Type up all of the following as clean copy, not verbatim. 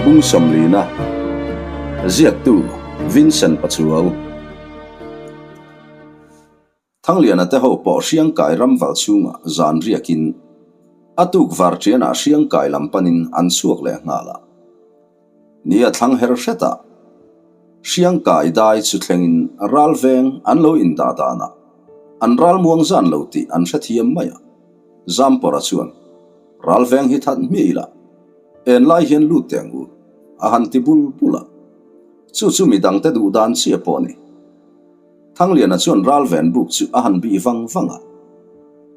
Bung sawmlina Ziaktu Vincent Pachuau Thangliana te ho pawh Hriangkai ramval chhungah zan riakin a tuk varṭianah Hriangkai lam panin an chhuak leh nghal a. Ni a thlang her hret a, Hriangkai dai chu thlengin ralveng an lo indah danah an ralmuang zan lo tih an hrethiam mai a. Zampawra chuan, Ralveng hi that hmiah ila, en lai hian lut teh ang u, a han ti bul bul a. Chu chu midangte duh dan chiah pawh a ni. Thangliana chuan ralven buk chu a han bih vang vang a.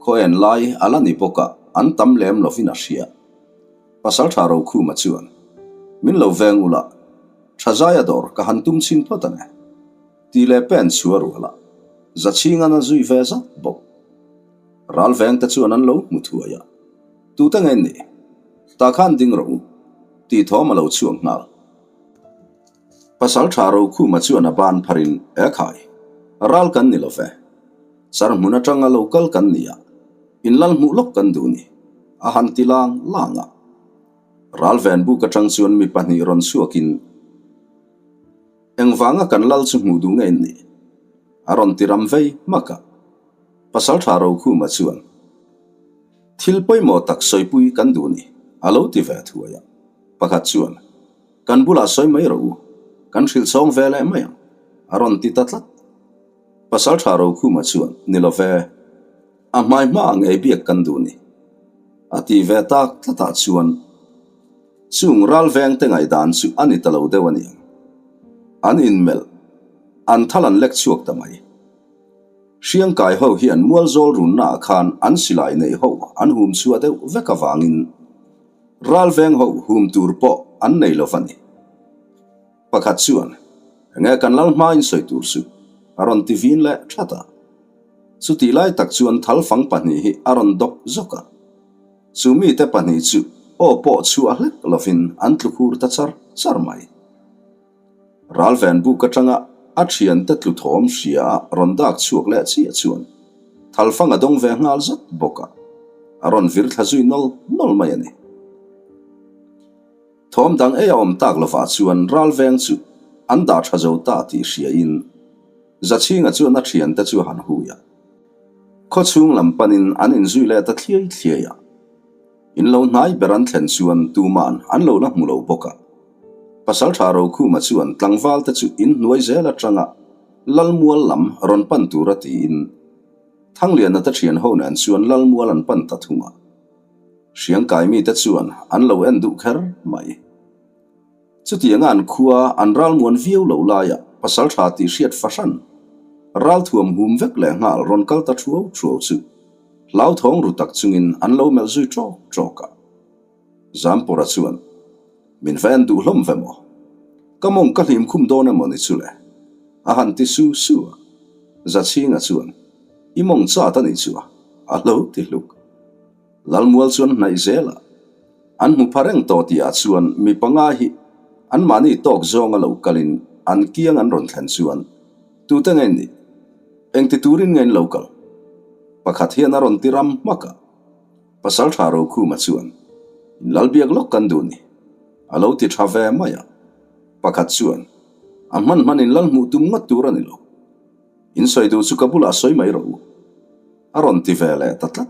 Khaw en lai a la ni bawk a, an tam lem lovin a hria. Pasaltha Rokhuma chuan, Min lo veng ula, Thazaia dawr ka han tum chhin phawt ang e. Ti leh pen chu a rual a, Zachhingan a zui ve zat bawk. Ral vengte chuan an lo hmu thuai a, Tute nge ni? Tah khan ding rawh u, tih thawm a lo chhuak nghal. Pasal tha Rokhuma chuan a ban pharin, E khai, ral kan ni lo ve. Char hmun atanga lo kal kan ni a, in lal hmuh lawk kan duh ni, a han ti lang lang a. Ral ven buk atang chuan mi pahnih rawn chhuakin, Engvanga kan lal chu hmuh duh nge in nih? A rawn ti ram vei hmak a. Pasaltha Rokhuma chuan, Thil pawimawh tak sawipui kan duh ni, a lo ti ve thuai a. Pakhat chuan, Kan bulah sawi mai rawh u, kan hrilh chhawng ve leh mai ang, a rawn ti ta tlat. Pasaltha Rokhuma chuan, Ni lo ve, a hmai hmaah ngei biak kan duh ni, a ti ve tak tlatah chuan, Chung ralvengte ngaihdan chu a ni ta lo deuh a niang. An inmelh, an thal an lek chhuak ta mai. Hriangkai ho hi an mual zawl runna ah khan an silai neih ho an hum chhuah deuh vek avangin ralveng ho hum tur pawh an nei lo va ni. Pakhat chuan, Enge kan lal hma in sawi tur chu? a rawn ti vin leh that a. Chutih lai tak chuan thalfang pahnih hi a rawn dawk zawk a. Chu mite pahnih chu aw pawh chhuah hlek lovin an tlu khur ta char char mai. Ralven buk atanga a thiante tlu thawm hria a rawn dak chhuak leh chiah chuan thalfang a dawng ve nghal zat bawk a, a rawn vir thla zui nawl nawl mai a ni. Thawm dang ei a awm tak lovah chuan Ralveng chu an dah tha zo ta tih hriain Zachhinga chuan a thiante chu a han hui a. Khawchhung lam panin an inzui leh ta thliai thliai a. In lo hnai ber an thlen chuan tuman an lo la hmu lo bawk a. Pasaltha Rokhuma chuan tlangval te chu in hnuai zel atanga Lalmual lam rawn pan tura tiin Thangliana te thian ho nen chuan Lalmual an pan ta thung a. Hriangkai mite chuan an lo en duh kher mai. Chutianga an khua an ralmuan viau lo laia pasaltha tih hriat fahran ralthuam hum vek leh nghal rawn kal ta thuau thuau chu hlauthawng ru tak chungin an lo melh zui tawk tawk a. Zampawra chuan, Min va en duh hlawm ve maw? Ka mawng ka hlim khum dawn emaw ni chu le? A han ti su su a. Zachhinga chuan, I mawng chat a nih chu a, a lo ti hluk. Lalmual chuan hnaih zel a, an hmu pha reng tawh tihah chuan mi panga hi anmahni tawk zawnga lo kalin an kiang an rawn thlen chuan, Tute nge nih? Engti turin nge in lo kal? Pakhat hian a rawn ti ram hmak a. Pasaltha Rokhuma chuan, In lalbiak lawk kan duh ni, a lo ti tha ve mai a. Pakhat chuan, A hman hman in lal hmuh tum ngawt tur a ni lo. In sawi duh chu ka bulah sawi mai rawh u, a rawn ti ve leh ta tlat.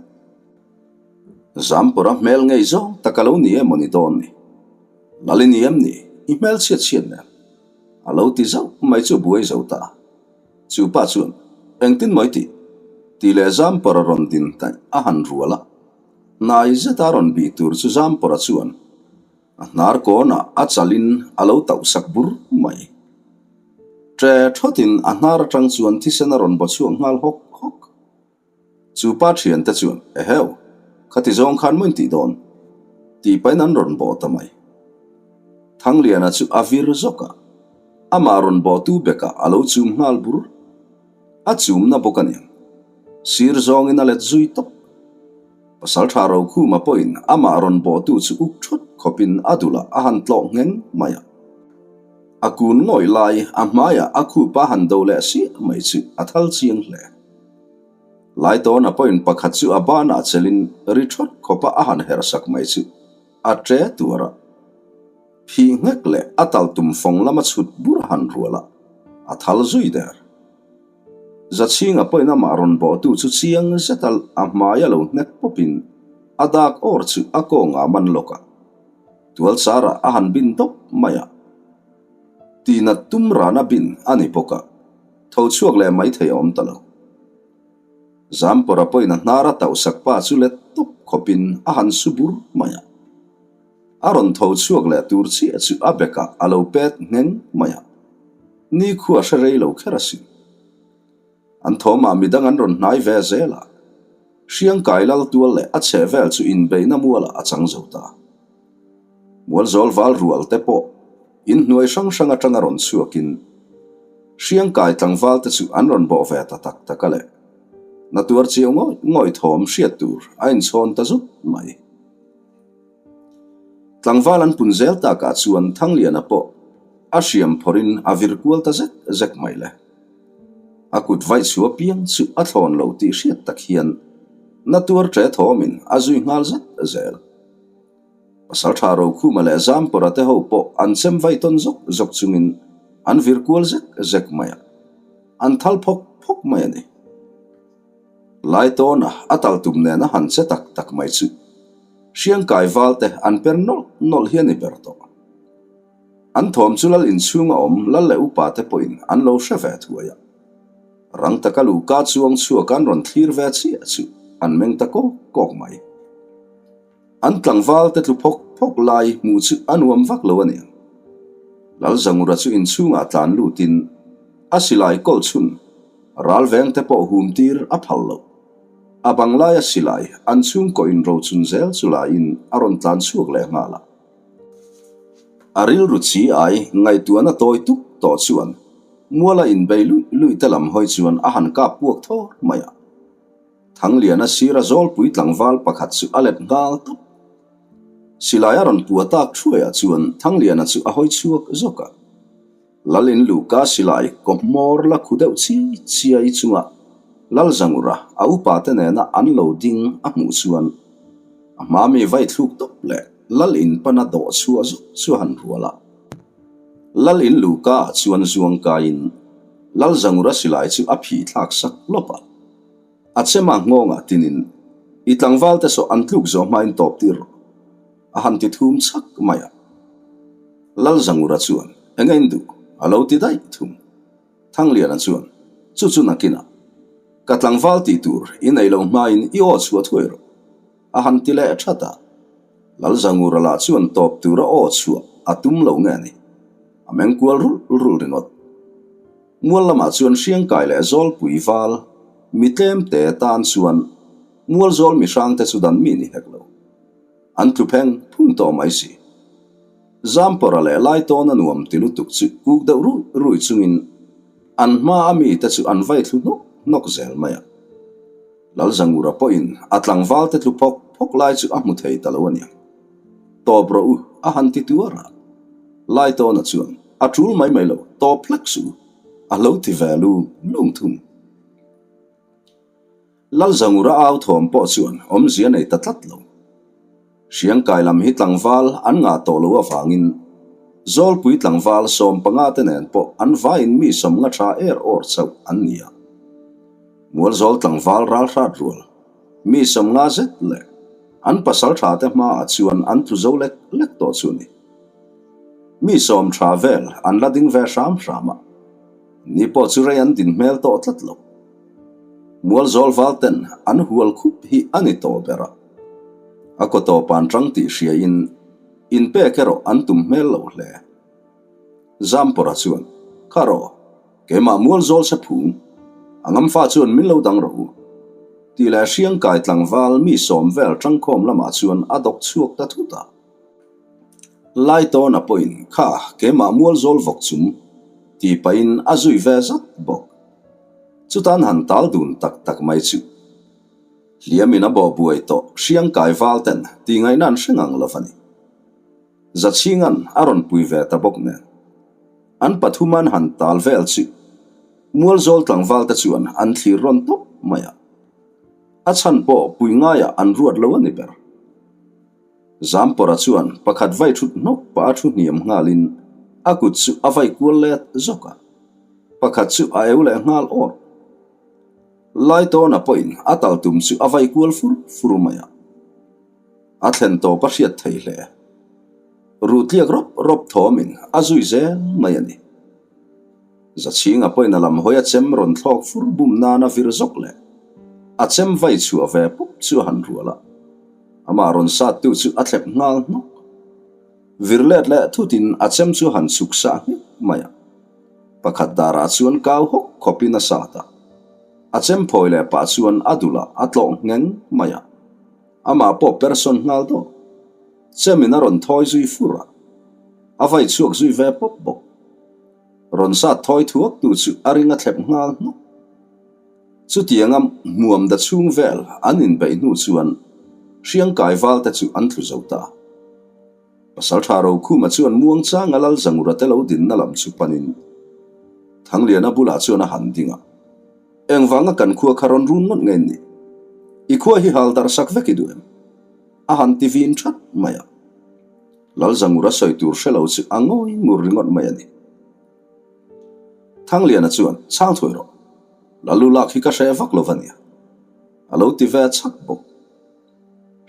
Zampawra hmel ngei zawng tak a lo ni emaw ni dawn ni? Lal i ni em ni? I hmel chhiat chhiat nen? A lo ti zauh mai chu buai zo ta. Chu pa chuan, Engtin maw i tih? Tih leh Zampawra rawn din taih a han rual a. Hnai zeta rawn bih tur chu Zampawra chuan a hnar kawnah a chalin a lo tauh sak bur mai. Ṭe thawtin a hnar aṭang chuan thisen a rawn baw chhuak nghal hawk hawk. Chu pa ṭhiante chuan, Eheu, khati zawng khan maw intih dawn? Tih pahin an rawn bawh ta mai. Thangliana chu a vir zawk a, amah rawn bawhtu bekah a lo chum nghal bur. A chumna bawk a niang. Sir zawngin a let zui tawp. Pasalṭha Rokhuma pawhin amah rawn bawhtu chu uk thawt khawpin a dulah a han tlawh ngheng mai a. A kun ngawih lai a hmaiah a khup a han do leh siah mai chu a thal chiang hle. Laitawna pawhin pakhat chu a banah chelin ri thawt khawpa a han herh sak mai chu a ṭe tuar a. Phih nghek leh a tal tum fawng lama chhut bur a han rual a, a thal zui der. Zachhinga pawhin amah rawn bawhtu chu chiang zeta a hmai a lo hnek pawpin a dak awr chu a kawngah man lawk a, tual charah a han bin dawp mai a. Tinat tum rana bin a ni bawk a, tho chhuak leh mai thei a awm ta lo. Zampawra pawhin a hnar a tauhsak pa chu let tawp khawpin a han su bur mai a. A rawn tho chhuak leh tur chiah chu a bekah a lo pet ngheng mai a, nikhua hre rei lo kher asin. An thawmah midang an rawn hnai ve zel a, Hriangkai lal tual leh a chheh vel chu inbeihna mualah a chang zo ta. Mualzawl val rual te pawh inhnuai hrang hrang atanga rawn chhuakin Hriangkai tlangval te chu an rawn bawh ve ta tak tak a le. Na tuar chiau ngawih ngawih thawm hriat tur a inchhawn ta zut mai. Tlangval an pun zel takah chuan Thangliana pawh a hriam phawrhin a vir kual ta zek zek mai le. A kut vaih chhu apiang chu a thlawn lo tih hriat tak hian na tuar ṭe thawmin a zui nghal zet zel. Pasalṭha Rokhuma leh Zampawra te ho pawh an chem vaih tawn zawk zawk chungin an vir kual zek zek mai a, an thal phawk phawk mai a ni. Laitawna a tal tum nena han che tak tak mai chu Hriangkai valte an per nawlh nawlh hi a ni ber tawh. An thawm chu lal inchhunga awm lal leh upa te pawhin an lo hre ve thuai a. Rang taka luhka chuang chhuak an rawn thlir ve chiah chu an meng ta kawk kawk mai. An tlangval te tlu phawk phawk lai hmuh chu a nuam vak lo a ni ang. Lalzangura chu inchhungah tlan lutin a silai kawl chhun ral veng te pawh hum tir a phal loh. A bang laia silai an chhungkaw in rochun zel chu laiin a rawn tlan chhuak leh nghal a. A rilru chi ai ngaihtuahna tawi tuk tawh chuan muala inbei luih luih te lam hawi chuan a han kap puak thawr mai a. Thangliana sira zawlpui tlangval pakhat chu a let nghal tawp. Silai a rawn pua tak thuaiah chuan Thangliana chu a hawi chhuak zawk a. Lalin Luka silai kaw hmawr la khu deuh chi chiai chunga Lalzangura a upa te nena an lo ding a hmuh chuan a hma mi vai thluk tawp leh Lalin pana dawh chhuah zawk chu a han rual a. Lalin Luka ah chuan zuang kaiin Lalzangura silai chu a phih thlak sak lawp a. A chema nghawngah tinin i tlangval te saw an tluk zawh hmain tawp tir rawh. A han ti thum chhak mai a. Lalzangura chuan, Eng a induh? A lo ti daih thung. Thangliana chuan, Chu chu nakinah. Ka tlangval tih tur i nei lo hmain i aw chhuah thuai rawh. A han ti leh that a. Lalzangura lah chuan tawp tura aw chhuah a tum lo nge ni. A meng kual rulh rulh ringawt. Mual lamah chuan Hriangkai leh Zawlpui val mi tlemte tan chuan Mualzawl mihrangte chu dan mi ni hek lo. An tlu pheng phung tawh mai si. Zampawra leh Laitawna nuam ti lutuk chu kuk deuh ruih ruih chungin an hma a mite chu an vai thlu hnawk hnawk zel mai a. Lalzangura pawhin a tlangval te tlu phawk phawk lai chu a hmu thei ta lo a niang. Tawp rawh u a han ti tuar a. Laitawna chuan a tul mai mai lo, tawp hlek suh u a lo ti ve lung lung thung. Lalzangura au thawm pawh chuan awmzia nei ta tlat lo. Hriangkai lam hi tlangval an ngah tawh lo avangin Zawlpui tlangval 15 te nen pawh an vaiin mi 50 tha er awr chauh an ni a. Mualzawl tlangval ralhrat rual mi 50 zet leh an pasal tha te hmaah chuan an tlu zo lek lek tawh chu a ni. Mi sawm tha vel an la ding ve hram hram a, ni pawh chu rei an din hmel tawh tlat lo. Mualzawl val ten an hual khup hi a ni tawh ber a, a kaw tawp an tang tih hriain inpek erawh an tum hmel lo hle. Zampawra chuan, Kha rawh, keimah Mualzawl se phung, a ngamfa chuan min lo dang rawh u, tih leh Hriangkai tlangval mi sawm vel tangkhawm lamah chuan a dawk chhuak ta thut a. Laitawna pawhin kha keimah Mualzawl vawk chum tih pahin a zui ve zat bawk. Chutan han tal dun tak tak mai chu. Hliamin a bawh buai tawh Hriangkai val ten tih ngaihna an hre ngang lo a ni. Zachhingan a rawn pui ve ta bawk nen. An pathuman han tal vel chu Mualzawl tlangval te chuan an thlir rawn tawp mai a. A chhan pawh pui ngaiah an ruat lo a ni ber. Zampawra chuan pakhat vai thut hnawk pah a thu hniam nghalin a kut chu a vai kual let zawk a, pakhat chu a eu leh nghal awr. Laitawna pawhin a tal tum chu a vai kual fur fur mai a, a thlen tawp a hriat thei hle. Ruhtliak rawp rawp thawmin a zui zel mai a ni. Zachhinga pawhin a lam hawi a chem rawn thlawk fur bum nana vir zawk leh a chem vai chhuah ve pup chu a han rual a, amah rawn sattu chu a thlep nghal hnawk. Vir let leh thutin a chem chu a han chhuk sah nghek mai a, pakhat darah chuan kau hawk khawpin a sat a, a chem phawi leh pah chuan a dulah a tlawh ngheng mai a, amah pawh persawn nghal dawk. Chemin a rawn thawi zui fur a, a vai chhuak zui ve pawp bawk. Rawn sat thawi thuak tu chu a ring a thlep nghal hnawk. Chutianga hmuam da chhung vel an inbeih hnu chuan Hriangkai val te chu an tlu zo ta. Pasaltha Rokhuma chuan muangchanga Lalzangura te lo dinna lam chu panin Thangliana bulah chuan a han ding a, Engvanga kan khua kha rawn run ngawt nge ni? I khua hi hal darh sak vek i duh em? A han ti vin that mai a. Lalzangura sawi tur hre lo chu a ngawi ngur ringawt mai a ni. Thangliana chuan, Chhang thuai rawh. Lalu lak hi ka hre vak lo va nia. A lo ti ve chhak bawk.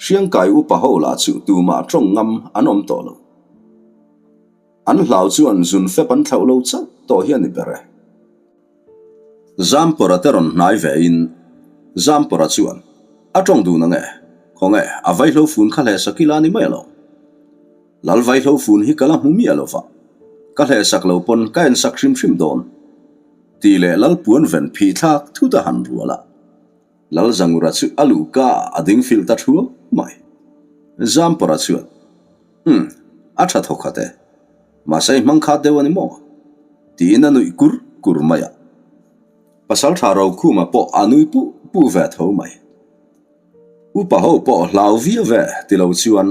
Hriangkai upa ho lah chu tumah tawng ngam an awm tawh lo. An hlau chuan zun fep an thlauh lo chauh tawh hi a ni ber e. Zampawra te rawn hnai ve in Zampawra chuan a tawng dun ang e, khawnge a vaihlo fun kha hlehsak ila ni mai alo. Lal vaihlo fun hi ka la hmu miah lo va, ka hlehsak lo pawn ka ensak hrim hrim dawn tih leh Lal puan ven phih thlak thut a han rual a. Lal Zangura chu a luhka ah a ding fil ta thuau mai. Zampawra chuan, Umm, a tha thawk khat e. Mahse i hmang khat deuh a ni maw? Tiin a nuih kur kur mai a. Pasaltha Rokhuma pawh a nui puh puh ve tho mai. Upa ho pawh hlau viau ve ti lo chuan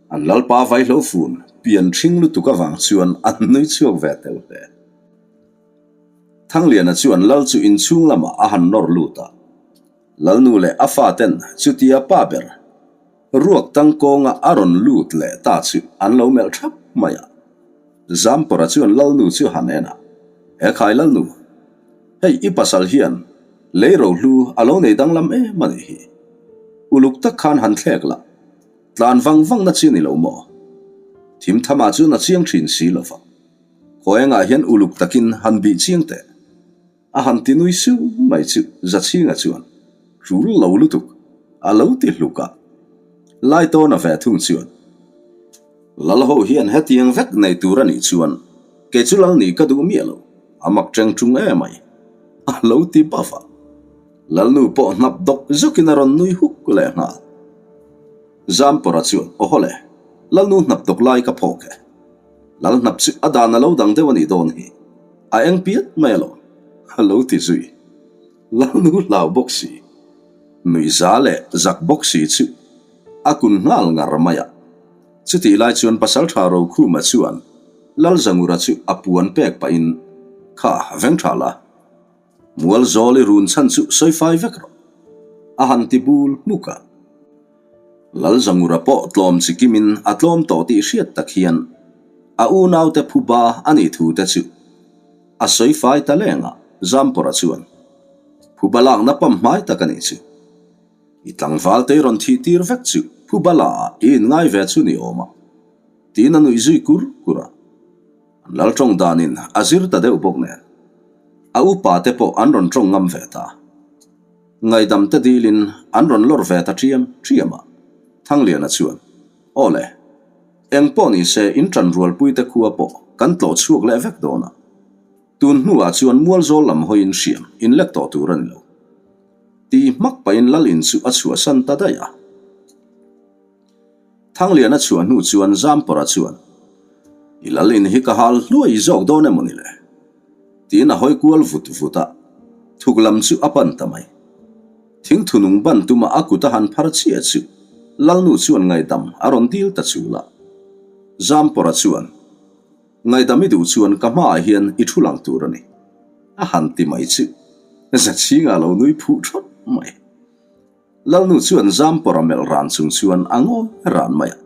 an Lalpa vaihlo fun pian ṭhing lutuk avang chuan an nui chhuak ve tel hle. Thangliana chuan Lal chu inchhung lamah a han nawr lut a. Lalnu leh a faten chutia pa ber ruak tangkawnga a rawn lut leh ta chu an lo melh thap mai a. Zampawra chuan Lalnu chu han en a, He khai Lalnu, hei i pasal hian lei rohlu a lo nei danglam em a nih hi. Uluk tak khan han thlek la, tlan vang vang na chi ni lo maw? Thim thamah chuan a chiang thin si lo va, khawiengah hian uluk takin han bih chiang teh. A han ti nui su mai chu Zachhinga chuan tul lo lutuk a lo ti hluk a, Laitawna ve thung chuan Lal ho hian hetiang vek nei tur a nih chuan kei chu lal nih ka duh miah lo, a mak teng tung em mai a lo ti baf a, Lalnu pawh hnap dawk zawkin a rawn nui huk leh nghal. Zampawra chuan Aw hawle, Lalnu hnap dawk lai ka phawk e. Lal hnap chu a dan a lo dang deuh a nih dawn hi. A eng piat mai alawm, a lo ti zui. Lalnu hlau bawk si, nuihza leh zak bawk si chu a kun nghal ngar mai a. Chutih lai chuan Pasaltha Rokhuma chuan Lalzangura chu a puan pek pahin, Kha, veng tha la. Mualzawl i run chhan chu sawi fai vek rawh, a han ti bul hmuk a. Lalzangura pawh tlawm chi kimin a tlawm tawh tih hriat tak hian a unaute phuba a nih thu te chu a sawi fai ta leng a, Zampawra chuan phuba lakna pam hmai tak a nih chu. I tlangval te i rawn thih tir vek chu phuba la ah i inngai ve chu ni awm a, tiin a nuih zui kur kur a. An lal tawng danin a zir ta deuh bawk nen, a upa te pawh an rawn tawng ngam ve ta. Ngaidam te dilin an rawn lawr ve ta ṭiam ṭiam a, Thangliana chuan, Aw le, eng pawh ni se in ṭan rualpui te khua pawh kan tlawh chhuak leh vek dawn a, tun hnuah chuan Mualzawl lam hawiin hriam in lek tawh tur a ni lo. Ti hmak pahin lal in chu a chhuahsan ta daih a. Thangliana chhuah hnu chuan Zampawra chuan, I lal in hi ka hal hluai zawk dawn emaw ni le? Tiin a hawi kual vut vut a, thuk lam chu a pan ta mai. Thing thunung ban tuma a kut a han phar chiah chu Lalnu chuan ngaihdam a rawn dil ta chul a. Zampawra chuan, Ngaihdam i duh chuan ka hmaah hian i thu lang tur a ni, a han ti mai chu Zachhinga lo nui phuh thawt mai. Lalnu chuan Zampawra melh ran chung chuan a ngawi ran mai a.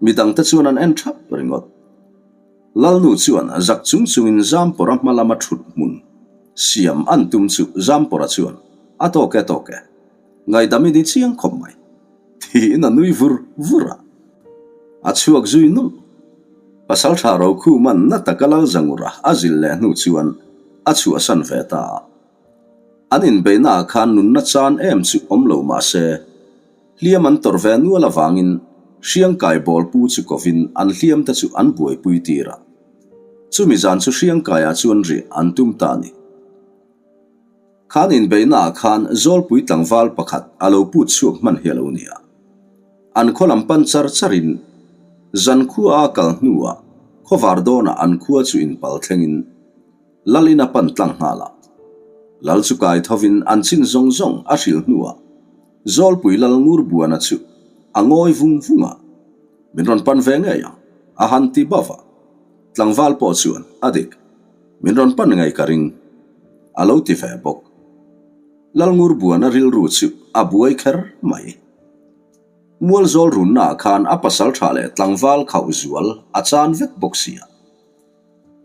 Midangte chuan an en thap ringawt. Lalnu chuan zak chung chungin Zampawra hma lama thut hmun siam an tum chu Zampawra chuan a tawk e tawk e, ngaihdam i ni chiang khawp mai tiin a nui vur vur a. A chhuak zui nulh. Pasaltha Rokhuman na taka Lal Zangura a zil leh hnu chuan a chhuahsan ve ta a. An inbeihnaah khan nunna chan em chu awm lo mah se, hliam an tawrh ve nual avangin Hriangkai bawlpu chu kovin an hliamte chu an buaipui tir a. Chumi zan chu Hriangkaiah chuan riah an tum ta a ni. Khan inbeihnaah khan Zawlpui tlangval pakhat a lo put chhuak hman hi a lo ni a. An khaw lam pan char charin zan khua a kal hnuah khawvar dawnah an khua chu inpal thlengin Lalin a pan tlang nghal a. Lal chu kai thovin an chin zawng zawng a hrilh hnuah Zawlpui Lal Ngurbuana chu a ngawi vung vung a, Min rawn pan ve ngei ang, a han ti bauh a. Tlangval pawh chuan a dik, min rawn pan ngei ka ring, a lo ti ve bawk. Lal Ngurbuana rilru chu a buai kher mai. Mualzawl runnaah khan a pasal tha leh tlangval khauh zual a chan vek bawk sia.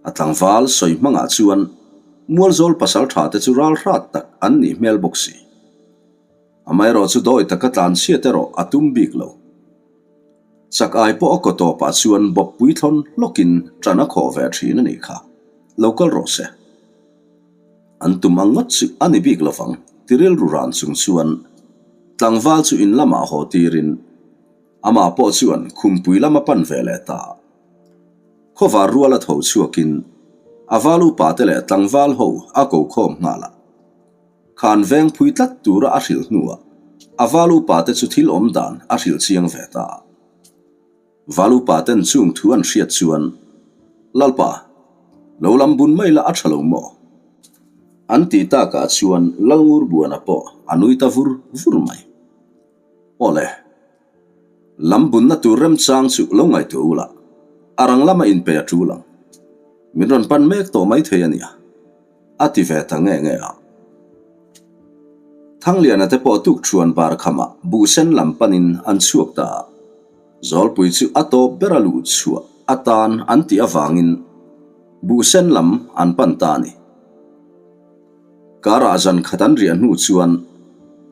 A tlangval sawi hmangah chuan Mualzawl pasal tha te chu ral hrat tak an nih hmel bawk si. Amaherawh chu dawi taka tlan chhiat erawh a tum bik lo. Chak ai pawh a kaw tawpah chuan bawppui thlawn hlawkin ṭan a khawh ve ṭhin a nih kha. Lo kal rawh se. An tum ang ngawt chu a ni bik lovang ti rilru ran chung chuan tlangval chu in lamah haw tirin amah pawh chuan khumpui lam a pan ve leh ta. Khawvar rual a tho chhuakin a val upa te leh tlangval ho a ko khawm nghal a. Khan veng phui tlat tura a hrilh hnuah a val upa te chu thil awm dan a hrilh chiang ve ta. Val upa ten chung thu an hriat chuan, Lalpa, lo lam bun mai la a tha lo maw? An tih takah chuan Lalngurbuana pawh a nui ta vur vur mai. Awle. Lam bunna tur remchang chu lo ngaihtuah u la, a rang lama inpe a tul ang. Min rawn pan mek tawh mai thei a nia, a ti ve ta nge nge a. Thangliana te pawh tukṭhuan bar khamah buhsen lam panin an chhuak ta a. Zawlpui chu a tawp ber a luh chhuah atan an tih avangin buhsen lam an pan ta a ni. Karah zan khat an riah hnu chuan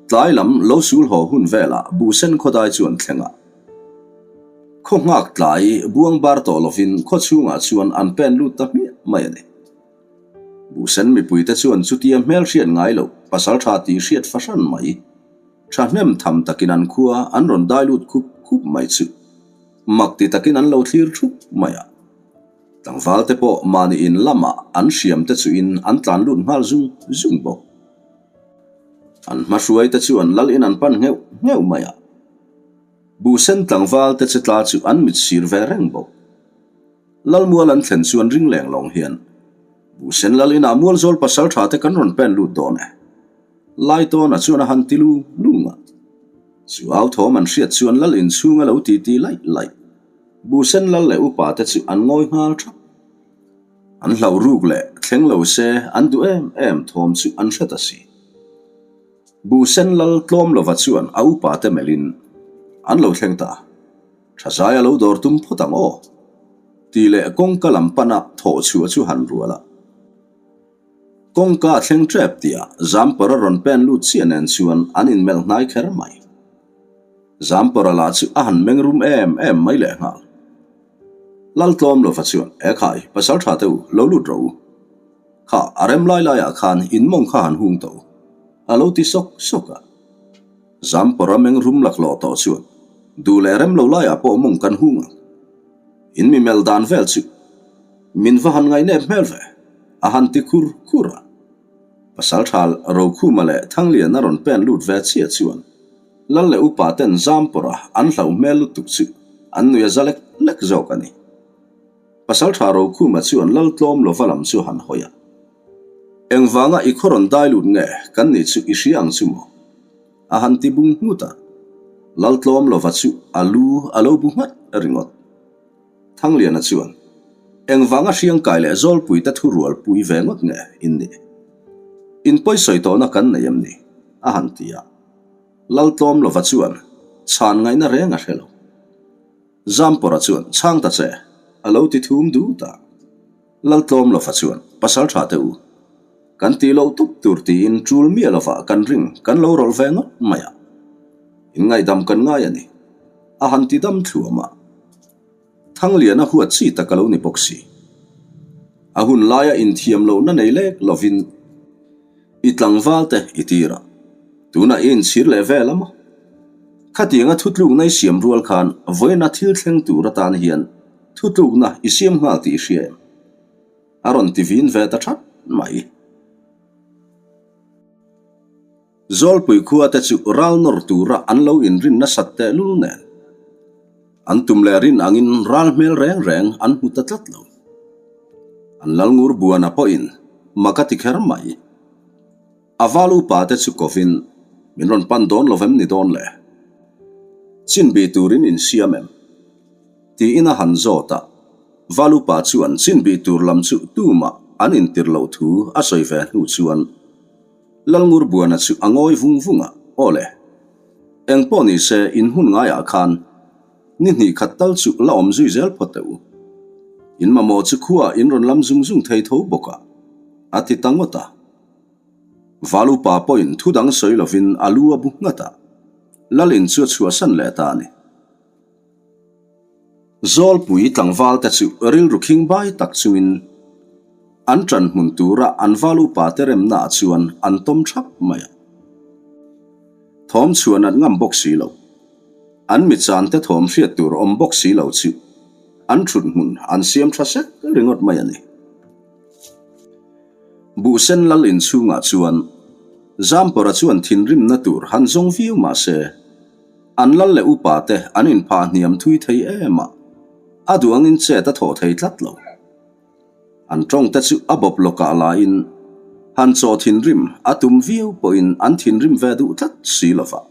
tlai lam lo sul haw hun velah buhsen khawdai chu an thleng a. Khaw nghak tlai buang bar tawh lovin khaw chhungah chuan an pen lut ta hmiah mai a ni. Buhsen mipuite chuan chutia hmel hriat ngai loh pasal tha tih hriat fahran mai thahnem tham takin an khua an rawn dai lut khup khup mai chu mak ti takin an lo thlir thup mai a. Tlangval te pawh mahni in lamah an hriam te chuin an tlan lut nghal zung zung bawk. An hmahruai te chuan lal in an pan ngheuh ngheuh mai a. Buhsen tlangval te che tla chu an mit sir ve reng bawk. Lalmual an thlen chuan ring leng lawng hian Buhsen lal inah Mualzawl pasal tha te kan rawn pen lut dawn e. Laitawna chuan a han ti lung lung a. Chu au thawm an hriat chuan lal inchhung a lo ti ti laih laih. Buhsen lal leh upa te chu an ngawi nghal thap. An hlauh ruk leh thleng lo se an duh em em thawm chu an hre ta si. Buhsen lal tlawm lova chuan a upa te melhin an lo thleng ta. Tha zai a lo dawr tum phawt ang aw tih leh kawngka lam pana thawh chhuah chu han rual a. Kawngka a thleng tep tihah Zampara rawn pen lut chiah nen chuan an inmelh hnai kher mai. Zampara lah chu a han meng rum em em mai lehnghal. Laltlawm lova chuan, Ekhai, pasal tha te u, lo lut rawh u. Kha, a rem lai laiah khan in mawng kha han hung tawh u, a lo ti sawk sawk a. Zampara meng rum laklawh tawh chuan, Duh leh rem lo laiah pawh mawng kan hung ang. In mi melh dan vel chu min va han ngaihnep hmel ve, a han ti khur khur a. Pasaltha Rokhuma leh Thangliana rawn pen lut ve chiah chuan Lal leh upa ten Zampawra an hlauh hmel lutuk chu an nui a za lek lek zawk a ni. Pasaltha Rokhuma chuan Lal tlawm lova lam chu han hawi a. Engvanga i khaw rawn dai lut nge kan nih chu i hria ang chu maw? A han ti bung nghut a. Lal tlawm lova chu a lu a lo bu nghat ringawt. Thangliana chuan, Engvanga hriangkai leh Zawlpuite thu rual pui ve ngawt nge in nih? In pawisawi tawhna kan nei em ni? A han ti a. Lal tlawm lova chuan chhan ngaihna reng a hre lo. Zampawra chuan, Chhang ta che, a lo ti thum dut a. Laltlawm lova chuan, Pasal tha teh u, kan tih loh tup tur tiin tul miah lovah kan ring kan lo rawlh ve ngawt mai a, in ngaihdam kan ngai a ni, a han ti dam thluam a. Thangliana huat chi tak a lo ni bawk si. A hun laia inthiam lohna nei lek lovin i tlangval te i tir a, tunah i inchhir leh vel a maw? Khatianga thutlukna i siam rual khan vawiina thil thleng tur atan hian thutlukna i siam nghal tih i hria em? A rawn ti vin ve ta that mai. Zawlpui khua te chu ral nawr tura an lo inrin nasat tehlul nen an tum leh rin angin ral hmel reng reng an hmu ta tlat lo. An Lalngur Buana pawhin mak a ti kher mai. A val upa te chu kovin min rawn pan dawn lo vem ni dawn le? Chinbi turin insiam em? Tiin a han zawt a, val upa chuan chinbi tur lam chu tumah an intir loh thu a sawi ve hnu chuan Lalngur Buana chu a ngawi vung vung a, Aw le, eng pawh ni se in hun ngaiah khan ni hnih khat tal chu la awm zui zel phawt teh u. In mamawh chu khuaah in rawn lam zung zung thei tho bawk a, a ti ta ngawt a. Val upa pawhin thu dang sawi lovin a lu a bu nghat a, Lalin chu a chhuahsan leh ta a ni. Zawlpui tlangval te chu rilru khing bai tak chungin an ṭan hmun tura an val upa te remna ah chuan an tawm ṭhap mai a. Thawm chhuan an ngam bawk si lo. An mi chan te thawm hriat tur awm bawk si lo chu an ṭhut hmun an siam ṭha sek ringawt mai a ni. Buhsen lal inchhungah chuan Zampawra chuan thinrimna tur han zawng viau mah se, An lal leh upa te an inphah hniam thui thei em a, a duh angin chet a thawh thei tlat lo. An tawng te chu a bawp lawkah laiin han chaw thinrim a tum viau pawhin an thinrim ve duh tlat si lo va.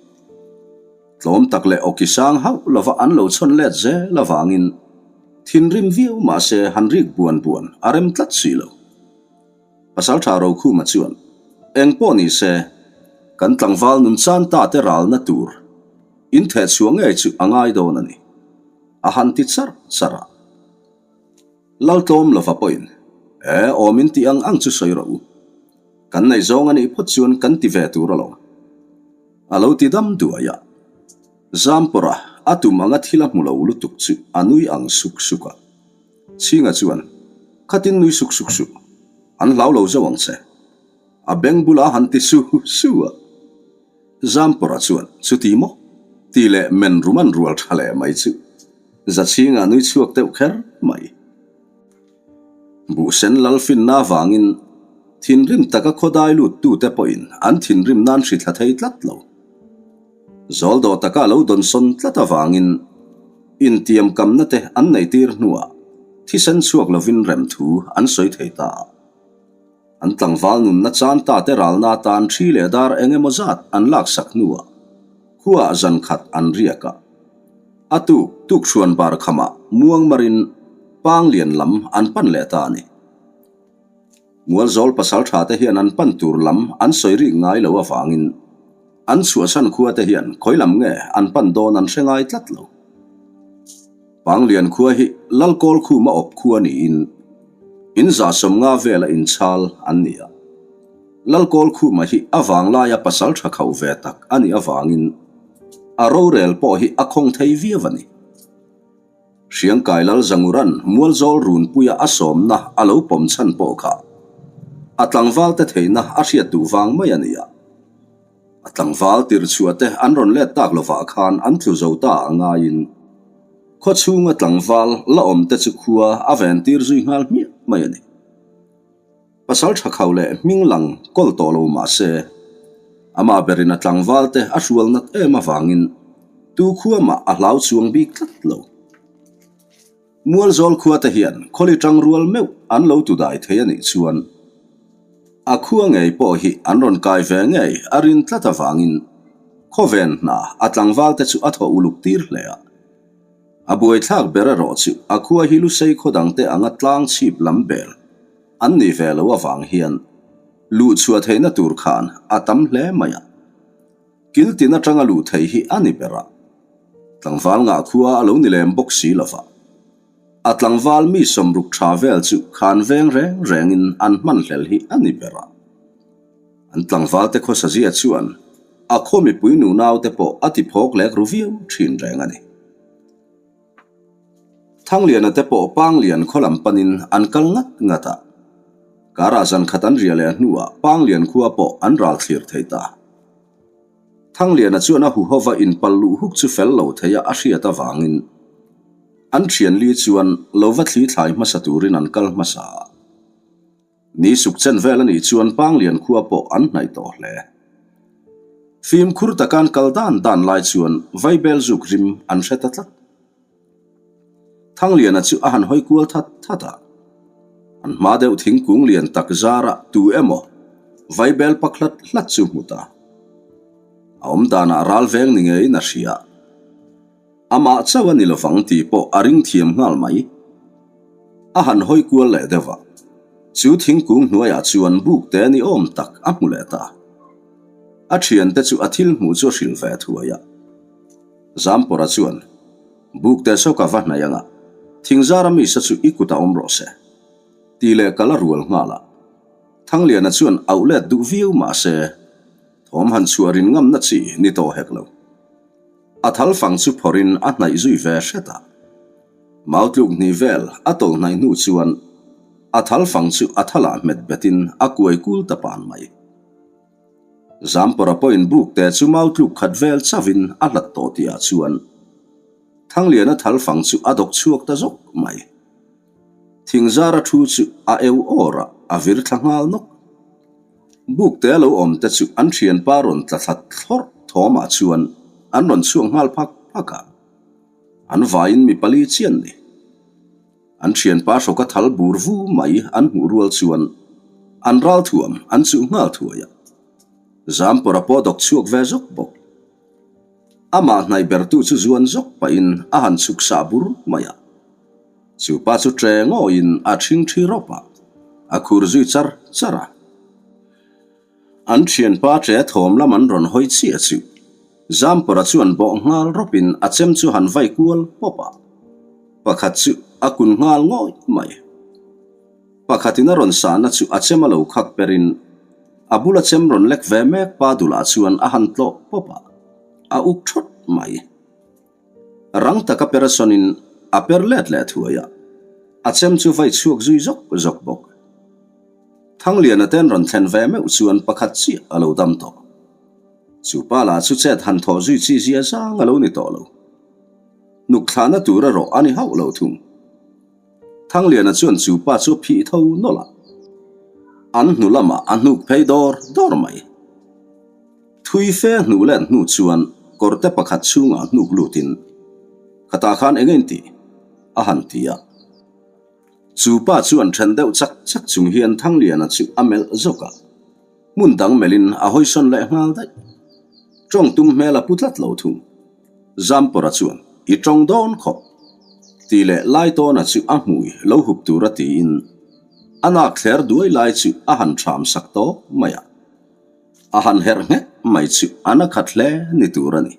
Tlawm tak leh awki sang hauh lova an lo chhawn let zel avangin thinrim viau mahse han rik buan buan a rem tlat si lo. Pasalṭha Rokhuma chuan, Eng pawh ni se, kan tlangval nun chan ta te ralna tur in theh chhuah ngei chu a ngai dawn a ni, a han ti charh charh a. Laltlawm lova pawhin, E, awm in tih ang ang chu sawi rawh u. Kan neih zawng a nih phawt chuan kan ti ve tur alawm, a lo ti dam duai a. Zampawrha a tum anga thil a hmu lo lutuk chu a nui ang suk suk a. Chhinga chuan, Khatin nui suk suk suh, an hlau lo zo ang che. A beng bula han ti su su a. Zampawrha chuan, Chuti maw? Ti leh men rum an rual tha leh mai chu. Zachhinga nui chhuak deuh kher mai. Buhsen Lalfinna avangin thinrim taka khawdai luttute pawhin an thinrim nan hri thla thei tlat lo. Zawl dawh taka lo dawnsawn tlat avangin intiamkamna te an neihtir hnuah thisen chhuak lovin remthu an sawi thei ta a. An tlangval nunna chan ta te ralna atan thi leh dar eng emaw zat an laksak hnuah khuaah zan khat an riak a. A tuk tukhruan bar khamah muangmarin Panglian lam an pan leh ta a ni. Mualzawl pasal tha te hian an pan tur lam an sawi rik ngai lo avangin an chhuahsan khua te hian khawi lam nge an pan dawn an hre ngai tlat lo. Panglian khua hi Lalkawl khuma awp khua niin in zahsawm nga vela inchhal an ni a. Lalkawl khuma hi a vanglaia pasal tha khauh ve tak a nih avangin a rorel pawh hi a khawng thei viau a ni. Hriangkai Lal Zanguran Mualzawl runpuia a sawmna a lo pawm chhan pawh kha a tlangvalte theihna a hriat duh vang mai a ni a. A tlangval tirchhuah te an rawn let tak lovah khan an tlu zo ta a ngaiin khaw chhunga tlangval la awm te chu khua a ventir zui nghal hmiah mai a ni. Pasal tha khauh leh hming lang kawl tawh lo mah se, amah berin a tlangval te a hrual nat em avangin tu khua mah a hlau chuang bik tlat lo. Mualzawl khua te hian khawli tang rual meuh an lo tu dai thei a nih chuan a khua ngei pawh hi an rawn kai ve ngei a rin tlat avangin khawven hna a tlangval te chu a thaw uluk tir hle a. A buaithlak ber erawh chu a khua hi Lusei khaw dangte anga tlang chhip lam bel an nih ve lo avang hian luh chhuah theihna tur khan a tam hle mai a. Kil tin atanga luh theih hi a ni ber a. Tlangval ngah khua a lo ni lem bawk si lova. A tlangval mi sawmruk tha vel chu khan veng reng rengin an hman hlel hi a ni ber a. An tlangvalte khawsazia chuan a khaw mipui nunaute pawh a ti phawk lek ru viau thin reng a ni. Thangliana te pawh Panglian khaw lam panin an kal ngat ngat a. Karah zan khat an riah leh hnuah Panglian khua pawh an ral thlir thei ta. Thangliana chuan a huhova inpal luh huk chu fel lo theia a hriat avangin an thianli chuan lo va thli thlai hmasa turin an kal hmasa a. Ni suk chen vel a nih chuan Panglian khua pawh an hnaih tawh hle. Fimkhur taka an kal dan dan lai chuan Vaibel zuk rim an hre ta tlat. Thangliana chu a han hawi kual that that a. An hma deuh thingkung lian tak zarah tu emaw Vaibel pak hlat hlat chu hmu ta. A awm danah ral veng ni ngeiin a hria. Amah chauh a ni lovang tih pawh a ring thiam nghal mai. A han hawi kual leh deuh a, chu thingkung hnuaiah chuan buk te ni awm tak a hmu leh ta. A thiante chu a thil hmuh chu a hrilh ve thuai a. Zampawra chuan, Buk te saw ka va hnaih anga, thingzara mi sa chu i kutah awm rawh se. Tih leh kal a rual nghal a. Thangliana chuan auh let duh viau mah se, thawm han chhuah rin ngamna chi ni tawh hek lo. A thal fang chu phawrhin a hnaih zui ve hret a. Mau tluk hnih vel a tawlh hnaih hnu chuan a thal fang chu a thalah hmet betin a kuai kul ta pan mai. Zampawra pawhin buk te chu mau tluk khat vel chauhin a hlat tawh tihah chuan Thangliana thal fang chu a dawk chhuak ta zawk mai. Thingzara thu chu a eu awr a, a vir thla nghal nawk. Bukte a lo awm te chu an thianpa rawn tla thla thlawrh thawmah chuan an rawn chhuak nghal phak phak a, an vaiin mi pali chian ni. An thianpa hrawka thal bur vu mai an hmuh rual chuan an ral thuam an chuh nghal thuai a, Zampawra pawh dawk chhuak ve zawk bawk. Amah hnaih bertu chu zuan zawk pahin a han chhuk sah bur mai a. Chu pa chu ṭe ngawiin a ṭhing ṭhi rawp a, a khur zui char char a. An ṭhianpa ṭe thawm lam an rawn hawi chiah chu Zampawra chuan bawh nghal rawpin a chem chu han vai kual pawp a, pakhat chu a kun nghal ngawih mai. Pakhatin a rawn sahna chu a chem a lo khak perin a bula chem rawn lek ve mek pa dulah chuan a han tlawh pawp a, a uk ṭhawt mai. Rang taka per sawnin a per let leh thuai a, a chem chu vai chhuak zui zawk zawk bawk. Thangliana ten rawn thlen ve meuh chuan pakhat chiah a lo dam tawh. Chu pa lah chu chet han thawh zui chi zia zang a lo ni tawh lo. Hnuk thlahna tur erawh a ni hauh lo thung. Thangliana chuan chu pa chu a phih tho nawlh a, an hnu lamah a hnuk phei dawr dawr mai. Thui fe hnuh let hnu chuan kawrte pakhat chhungah hnuk lutin, Khatah khan eng in tih? a han ti a. Chu pa chuan then deuh chak chak chung hian Thangliana chu a melh zawk a, hmun dang melhin a hawisawn leh nghal daih. Tawng tum hmel a pu tlat lo thung. Zampawra chuan, I tawng dawn khawp, tih leh Laitawna chu a hmui lo hup tura tiin a nak thler duai lai chu a han thram sak tawp mai a. A han herh nghet mai chu a na khat hle ni tur a ni.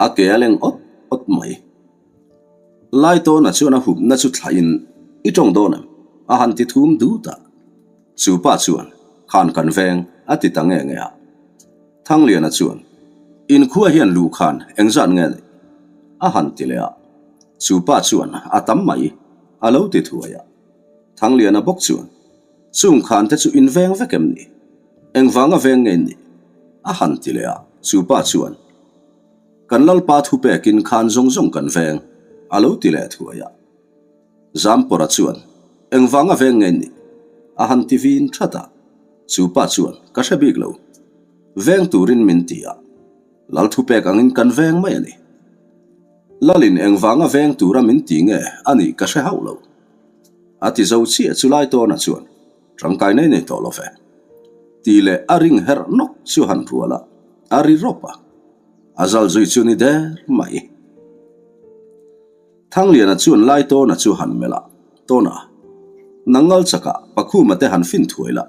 A ke a leng awt awt mai. Laitawna chuan a hupna chu thlahin, I tawng dawn em? a han ti thum dut a. Chu pa chuan, Khan kan veng, a ti ta nge nge a. Thangliana chuan, Inkhua hian luh khan engzat nge neih? a han ti leh a. Chu pa chuan, A tam mai, a lo ti thuai a. Thangliana bawk chuan, Chung khan te chu in veng vek em ni? Engvanga veng nge in nih? A han ti leh a, chu pa chuan, Kan Lalpa thu pekin khan zawng zawng kan veng, a lo ti leh thuai a. Zampawra chuan, Engvanga veng nge in nih? A han ti vin that a, chu pa chuan, Ka hre bik lo. Veng turin min ti a, Lal thu pek angin kan veng mai a ni. Lalin engvanga veng tura min ti nge a nih ka hre hauh lo. A ti zo chiah chu lai tawna chuan tangkai nei nei tawh lo ve. Tih leh a ring herh nawk chu han rual a, a ri rawp a. A zal zui chu ni der mai. Thangliana chuan lai tawna chu han melh a, Tawna, nang ngal chakah Pakhuma te han fin thuai la,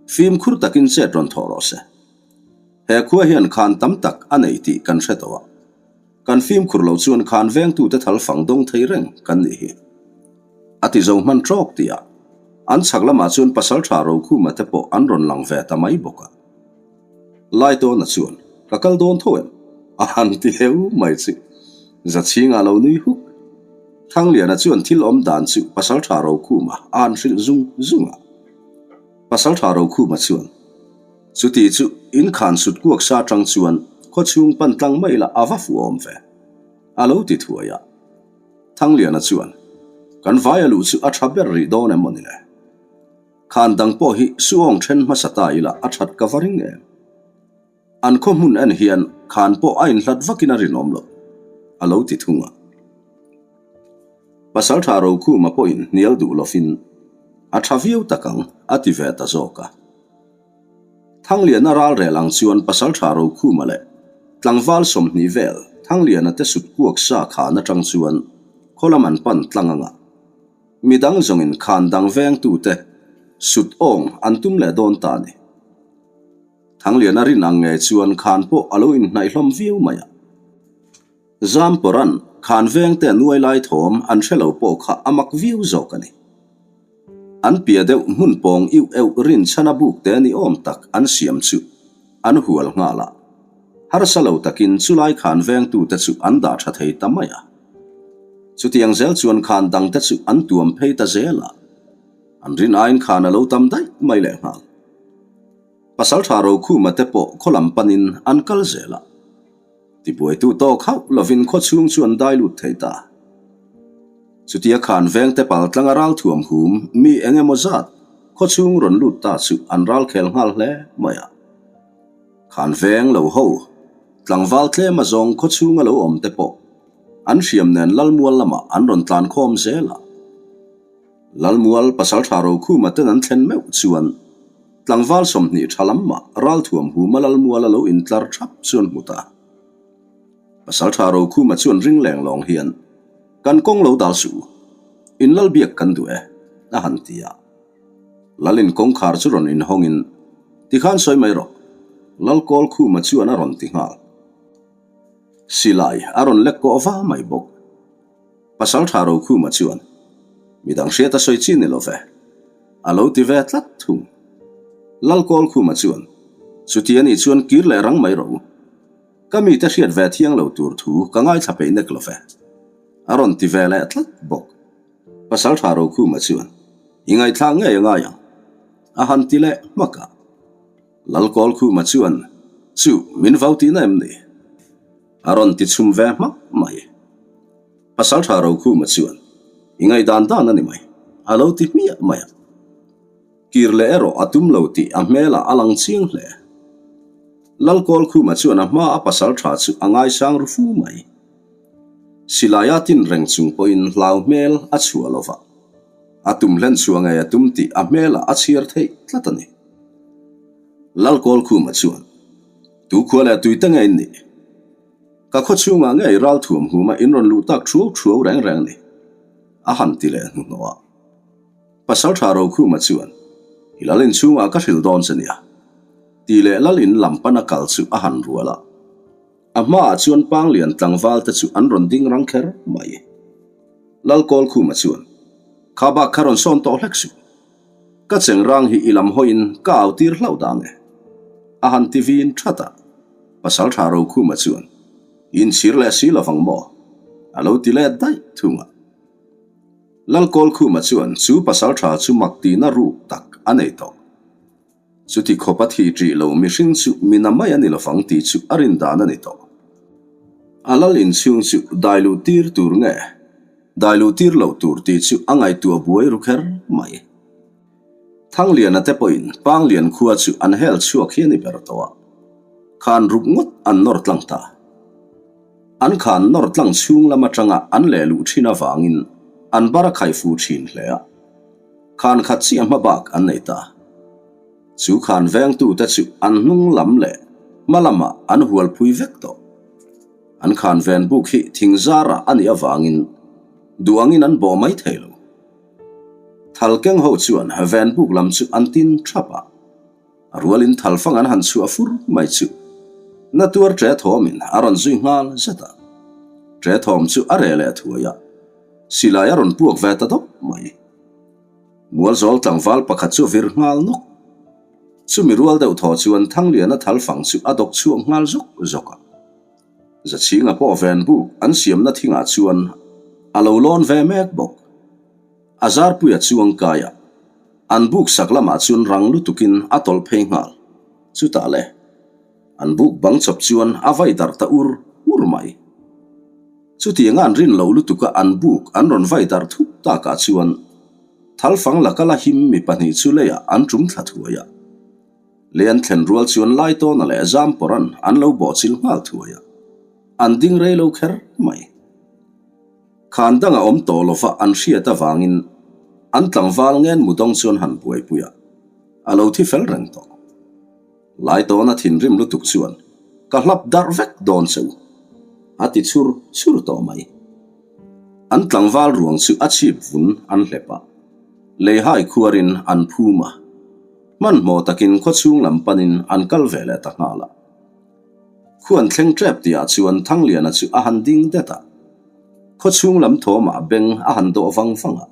fimkhur takin chet rawn thawh rawh se. He khua hian khan tam tak a nei tih kan hre tawh a. Kan fimkhur lo chuan khan vengtute thal fang dawng thei reng kan nih hi. A ti zo hman trawk tih ah an chhak lamah chuan Pasaltha Rokhuma te pawh an rawn lang ve ta mai bawk a. Laitawna chuan, Ka kal dawn tho em? A han ti heu mai chu. Zachhinga lo nui huk. Thangliana chuan thil awm dan chu Pasaltha Rokhuma a han hrilh zung zung a. Pasaltha Rokhuma chuan, Chuti chu inkhan sut kuak sa tang chuan khawchhung pan tlang mai la a va fuh awm ve, a lo ti thuai a. Thangliana chuan, Kan vaia luh chu a tha ber rih dawn em maw ni le? Khan dang pawh hi suawng then hmasa ta ila a that ka va ring em? An khaw hmun en hian khan pawh a inhlat vakin a rinawm loh, a lo ti thung a. Pasaltha Rokhuma pawhin hnial duh lovin, A tha viau tak ang, a ti ve ta zawk a. Thangliana ralrel ang chuan Pasaltha Rokhuma leh tlangval 20 vel Thangliana te sut kuak sa khan atang chuan khaw lam an pan tlang anga. Midang zawngin khan dang vengtute sut awng an tum leh dawn ta a ni. Thangliana rin ang nge chuan khan pawh a lo inhnaih hlawm viau mai a. Zampawra'n khan vengte nuai lai thawm an hre lo pawh kha a mak viau zawk a ni. An pia deuh hmun pawng iuh euh rin chhana buk te ni awm tak an siam chu an hual nghal a. Harsa lo takin chulai khan vengtute chu an dah tha thei ta mai a. Chutiang zel chuan khan dangte chu an tuam phei ta zel a, an rin aiin khan a lo tam daih mai leh nghal. Pasaltha Rokhuma te pawh khaw lam panin an kal zel a, tibuaitu tawk hauh lovin khaw chhung chu an dai lut thei ta. Chutia khan vengte pal tlanga ral thuam hum mi eng emaw zat khaw chhung rawn lut ta chu an ral khel nghal hle mai a. Khan veng lo ho, tlangval tlem azawng khaw chhunga lo awm te pawh An hriam nen Lalmual lamah an rawn tlan khawm zel a. Lalmual Pasaltha Rokhuma ten an thlen meuh chuan tlangval 20 tha lam mah ralthuam huma Lalmual a lo intlar thap chuan hmu ta. Pasaltha Rokhuma chuan ring leng lawng hian, Kan kawng lo dal suh u, in lal biak kan duh e, a han ti a. Lalin kawngkhar chu rawn inhawngin, Tikhan sawi mai rawh, Lalkawlkhuma chuan a rawn ti nghal. Silai a rawn lek kawh va mai bawk. Pasaltha Rokhuma chuan, Midang hriat a sawi chi ni lo ve, a lo ti ve tlat thung. Lalkawlkhuma chuan, Chuti a nih chuan kir leh rang mai rawh u. Ka mite hriat ve thiang lo tur thu ka ngaithla peih nek lo ve, a rawn ti ve leh tlat bawk. Pasaltha Rokhuma chuan, I ngaihthlak ngei a ngai ang, a han ti leh hmak a. Lalkawlkhuma chuan, Chu, min vau tihna em ni? A rawn ti chhum ve hmak mai. Pasaltha Rokhuma chuan, I ngaihdan dan a ni mai, a lo ti hmiah mai a. Kir leh erawh a tum lo tih a hmelah a lang chiang hle. Lalkawlkhuma chuan a hma a pasaltha chu a ngaisang ru fu mai. Silaia tin reng chung pawhin hlau hmel a chhuah lo va. A tum hlen chhuah ngei a tum tih a hmelah a chhiar theih tlat a ni. Lalkawlkhuma chuan, Tu khua leh tui te nge in nih? Ka khaw chhungah ngei ralthuam huma in rawn luh tak thuau thuau reng reng ni, a han ti leh hnuhnawh a. Pasaltha Rokhuma chuan, I lal in chhungah ka hrilh dawn che nia, tih leh lal in lam pana kal chu a han rual a. A hmaah chuan Panglian tlangval te chu an rawn ding rang kher mai. Lalkawlkhuma chuan, Kha bak kha rawn sawn tawh hlek suh. Ka chengrang hi i lam hawiin ka au tir hlauh dang e. A han ti vin that a. Pasaltha Rokhuma chuan, I inchhir leh si lovang maw? A lo ti let daih thung a. Lalkawlkhuma chuan chu pasaltha chu mak tihna ruk tak a nei tawh. Chuti khawp a thi ṭih lo mihring chu mina mai a ni lovang tih chu a rin dan a ni tawh. A lal inchhung chu dai luh tir tur nge dai luh tir loh tur tih chu a ngaihtuah buai ru kher mai. Thangliana te pawhin Panglian khua chu an hel chhuak hi a ni ber tawh a, khan ruk ngawt an nawr tlang ta. An khan nawr tlang chhung lam atanga an leh luh thin avangin an bar a khai fu thin hle a. Khan khat chiah hma bak an nei ta. Chu khan vengtute chu an hnung lam leh hma lamah an hual phui vek tawh. An khan ven buk hi thing zarah a nih avangin duh angin an bawh mai thei lo. Thal keng ho chuan ven buk lam chu an tin thap a, a rualin thal fang an han chhuah fur mai chu na tuar ṭe thawmin a rawn zui nghal zet a. Ṭe thawm chu a reh leh thuai a, silai a rawn puak ve ta dawp mai. Mualzawl tlangval pakhat chu vir nghal nawk. Chumi rual deuh thaw chuan Thangliana thal fang chu a dawk chhuak nghal zawk zawk a. Zachhinga pawh ven buk an siamna thingah chuan a lo lawn ve mek bawk. A zarpuia chuang kai a, an buk sak lamah chuan rang lutukin a tawlh phei nghal. Chutah le, an buk bang chawp chuan a vai darh ta ur ur mai. Chutianga an rin loh lutuka an buk an rawn vai darh thut takah chuan Thalfang laka la him mi pahnih chu leiah an tum thla thuai a. Lei an thlen rual chuan Laitawna leh Zampawra'n an lo bawhchilh nghal thuai a, an ding rei lo kher mai. Khan danga awm tawh lova an hriat avangin an tlangval ngen mudawng chuan han buaipui a, a lo thi fel reng tawh. Laitawna thinrim lutuk chuan, Ka hlap darh vek dawn che u, a ti chhur chhur tawh mai. An tlangval ruang chu a chhip vun an hlep a, leihai khuarin an phum a. Hmanhmawh takin khawchhung lam panin an kal ve leh ta nghal a. Khuan thleng tep tihah chuan Thangliana chu a han ding det a. Khawchhung lam thawmah beng a han dawh vang vang a.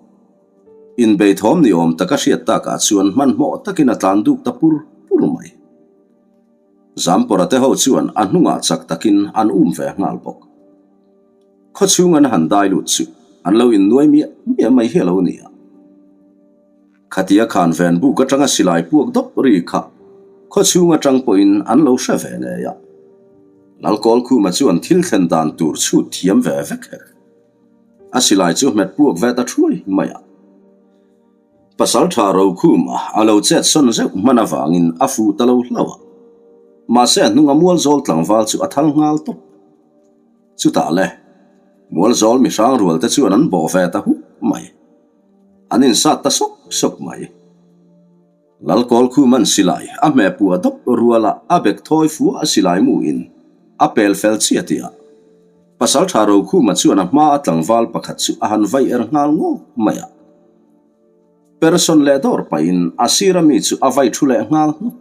Inbei thawm ni awm taka hriat takah chuan hmanhmawh takin a tlan duk ta pur pur mai. Zampawra te ho chuan a hnungah chak takin an um ve nghal bawk. Khawchhung an han dai lut chu an lo innuai miah miah mai hi a lo ni a. Khatia khan ven buk atanga silai puak dawp ri kha khawchhung atang pawhin an lo hre ve ngei a. Lalkawlkhuma chuan thil thlen dan tur chhut thiam ve vek hek. A silai chu hmet puak ve ta thuai mai a. Pasaltha Rokhuma a lo chet sawn zeuh hman avangin a fuh ta lo hlauh a. Mahse a hnunga mualzawl tlangval chu a thal nghal tawp. Chutah le, mualzawl mihrang rual te chuan an bawh ve ta huk mai. An insat ta sawk sawk mai. Lalkawlkhuman silai a hmeh puah dawp ruala a bek thawi fua a silai mu in a pel fel chiah tih ah Pasaltha Rokhuma chuan a hma a tlangval pakhat chu a han vai er nghal ngawk mai a. Person leh dawr pahin a sir a mi chu a vai thu leh nghal hnawk.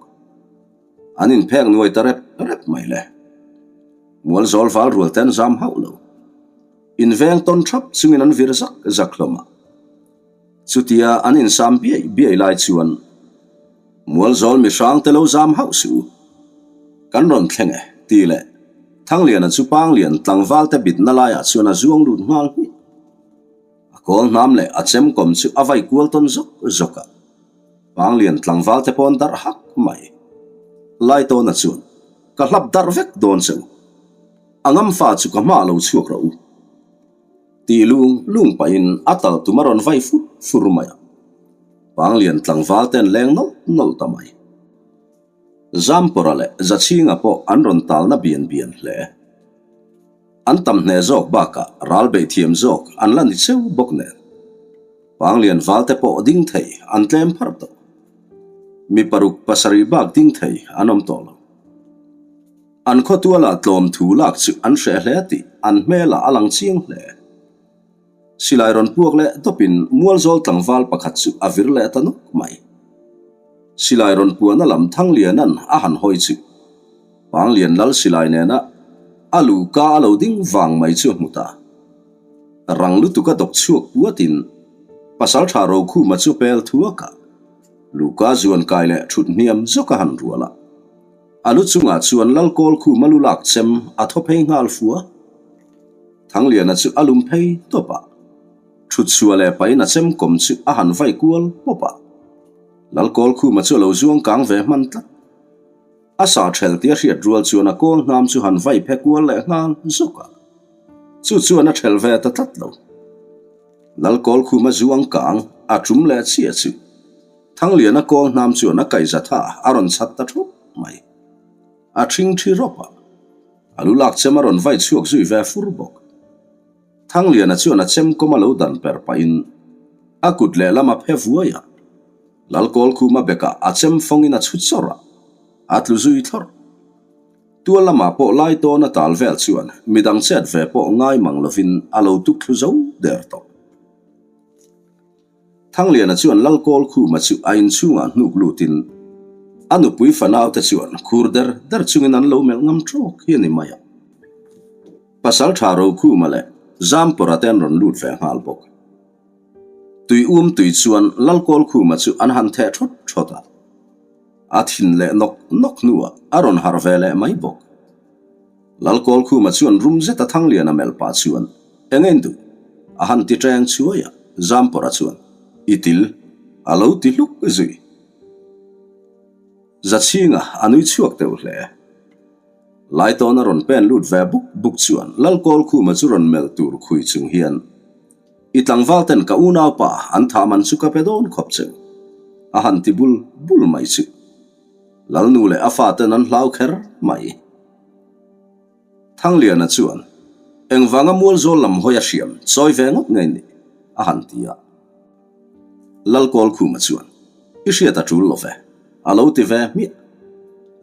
An inphek nuai ta rep rep mai le. Mualzawl val rual te an zam hauh lo. Inveng tawn thap chungin an vir zak zak hlawm a. Chutia an insam biai biai lai chuan Mualzawl mihrang te lo zam hauh suh u. Kan rawn thleng e, ti leh Thangliana chu Panglian tlangval te bitna laiah chuan a zuang lut nghal hmiah. A kawl hnam leh a chemkawm chu a vai kual tawn zawk zawk a. Panglian tlangval te pawn darh hak mai. Laitawna chuan, Ka hlap darh vek dawn che u. A ngam fa chu ka hma lo chhuak rawh u. Tih lung lung pahin a tal tum a rawn vai fur fur mai a. Panglian tlangval te an leng nawlh nawlh ta mai. Zampawra leh Zachhinga pawh an rawn talna bian bian hle. An tam hneh zawk bakah ral beih thiam zawk an la ni cheu bawk nen. Panglian valte pawh ding thei an tlem pharh tawh. Mi paruk pasarih bak ding thei an awm tawh lo. An khawtualah tlawm thu lak chu an hreh hle tih an hmelah a lang chiang hle. Silai rawn puak leh dawpin Mualzawl tlangval pakhat chu a vir leh ta nawk mai. Silai rawn puahna lam Thangliana'n a han hawi chu Panglian lal silai nena a lu ka a lo ding vang mai chu a hmu ta. Rang lutuk a dawk chhuak puatin Pasaltha Rokhuma chu pel thuak a, luka zuan kai leh thut hniam zawk a han rual a. A lu chungah chuan Lalkawl khuma lu lak chem a thaw phei nghal fua. Thangliana chu a lum phei tawp a, thut chhuah leh pahin a chem kawm chu a han vai kual pawp a. Lalkawl khuma chu a lo zuang kang ve hman tlat. A sa ṭhel tia hriat rual chuan a kawl hnam chu han vai phe kual leh nghal zawk a. Chu chuan a ṭhel ve ta tlat lo. Lalkawl khuma zuang kang a ṭum leh chiah chu Thangliana kawl hnam chuan a kaih zatha a rawn chhat ta thup mai. A ṭhing ṭhi rawp a, a lu lak chem a rawn vai chhuak zui ve fur bawk. Thangliana chuan a chem kawm a lo dan per pahin a kut lehlam a phe vuai a, Lalkawl khuma bekah a chem fawngin a chhu chawrh a, a tlu zui thlawrh. Tual lamah pawh lai tawn a tal vel chuan midang chet ve pawh ngai mang lovin a lo tuk thlu zo der tawh. Thangliana chuan Lalkawl Khuma chu a inchhungah hnuk lutin a nupui fanaute chuan khur der der chungin an lo melh ngam tawk hi a ni mai a. Pasalṭha Rokhuma leh Zampawra te an rawn lut ve nghal bawk. Tui um tui chuan Lalkawlkhuma chu an han theh thawt thawt a. A thin leh nawk nawk hnuah a rawn harh ve leh mai bawk. Lalkawlkhuma chuan rum zeta Thangliana melh pah chuan, Eng en duh? A han ti ṭeng chhuai a, Zampawra chuan, I til, a lo ti hluk zui. Zachhinga a nui chhuak deuh hle. Laitawna rawn pen lut ve buk buk chuan Lalkawlkhuma chu rawn melh tur khui chung hian, I tlangval ten ka unaupa an thah man chu ka pe dawn khawp cheu, a han ti bul bul mai chu. Lalnu leh a faten an hlau kher mai. Thangliana chuan, Engvanga mualzawl lam hawi a hriam chawi ve ngawt nge ni? a han ti a. Lalkawlkhuma chuan, I hriat a tul lo ve, a lo ti ve hmiah.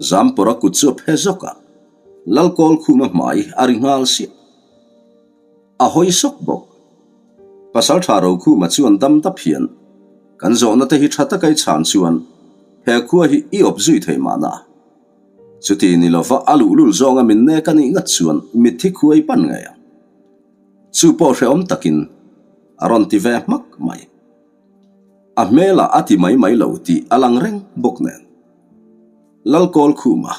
Zampawra kut chu a phe zawk a, Lalkawlkhuma hmai a ri nghal siah. A hawi sawk bawk. Pasaltha Rokhuma chuan dam dap hian, Kan zawhna te hi tha taka i chhan chuan he khua hi i awp zui thei mahna. Chuti ni lova a luhlul zawnga min nek a nih ngat chuan mitthi khua i pan ngei ang. Chu pawh hrehawm takin a rawn ti ve hmak mai. A hmelah a ti mai mai lo tih a lang reng bawk nen. Lalkawlkhuma.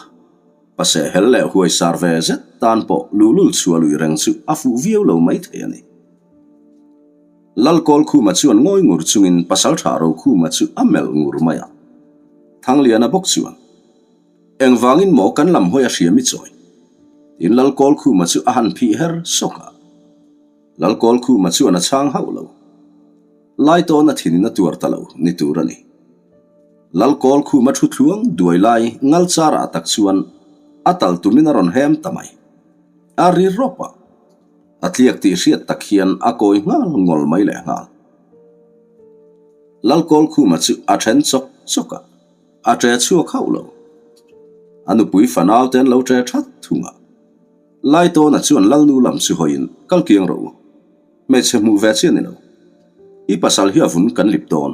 Pase hel leh huai sar ve zet tan pawh luhlul chhuah lui reng chu a fuh viau lo mai thei a ni. Lalkawlkhuma chuan ngawi ngur chungin Pasaltha Rokhuma chu a melh ngur mai a. Thangliana bawk chuan, Engvangin maw kan lam hawi a hriam i chawi? Tiin Lalkawlkhuma chu a han phih her sawk a. Lalkawlkhuma chuan a chhang hauh lo. Laitawn a thinin a tuar ta lo ni tur a ni. Lalkawlkhuma thu thluang duai lai ngal charah tak chuan a tal tumin a rawn hem ta mai. A ri rawp a, a tliak tih hriat tak hian a kawi nghal ngawl mai leh nghal. Lalkawlkhuma chu a then chawk chawk a, a ṭe chhuak hauh lo. A nupui fanau te an lo ṭe ṭhat thung a. Laitawna chuan Lalnu lam chu hawiin kal kiang rawh u. Hmeichhe hmuh ve chiah ni lo. I pasal hi a vun kan lip dawn.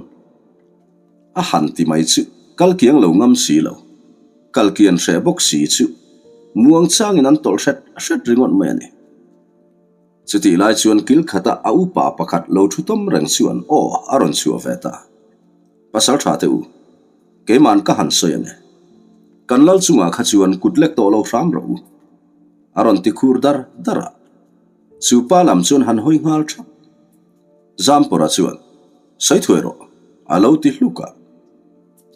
A han ti mai chu kal kiang lo ngam si lo. Kal kian hreh bawk si chu muang changin an tawlh hret hret ringawt mai a ni. Chutih lai chuan kil khata a upa pakhat lo thu tawm reng chuan aw a rawn chhuah ve ta. Pasal tha teh u, keima'n ka han sawi ang e. Kan lal chungah kha chuan kut lek tawh lo hram rawh u. A rawn ti khur dar dar a. Chu pa lam chuan han hawi nghal thap. Zampawra chuan, Sawi thuai rawh, a lo ti hluk a.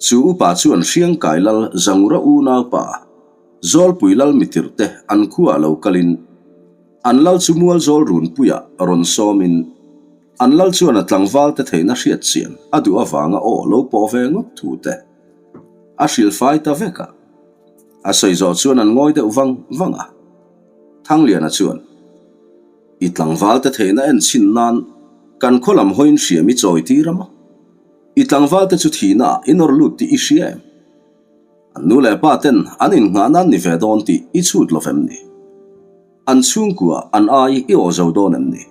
Chu upa chuan Hriangkai lal Zangura unaupa, Zawlpui lal mitirhte an khuaah lo kalin, an lal chu Mualzawl runpuiah rawn sawmin, an lal chuan a tlangvalte theihna hriat chian a duh avanga aw lo pawh ve ngawt thu te a hrilhfai ta vek a. A sawi zawh chuan an ngawi deuh vang vang a. Thangliana chuan. I tlangvalte theihna en chhin nan kan khaw lam hawiin hriam i chawi tir a maw? I tlangvalte chu thihna ah i nawr lut tih i hria em? An nu leh pa ten an innghah nan ni ve dawn tih i chhut lo vem ni? An chhungkua an ai i aw zo dawn em ni?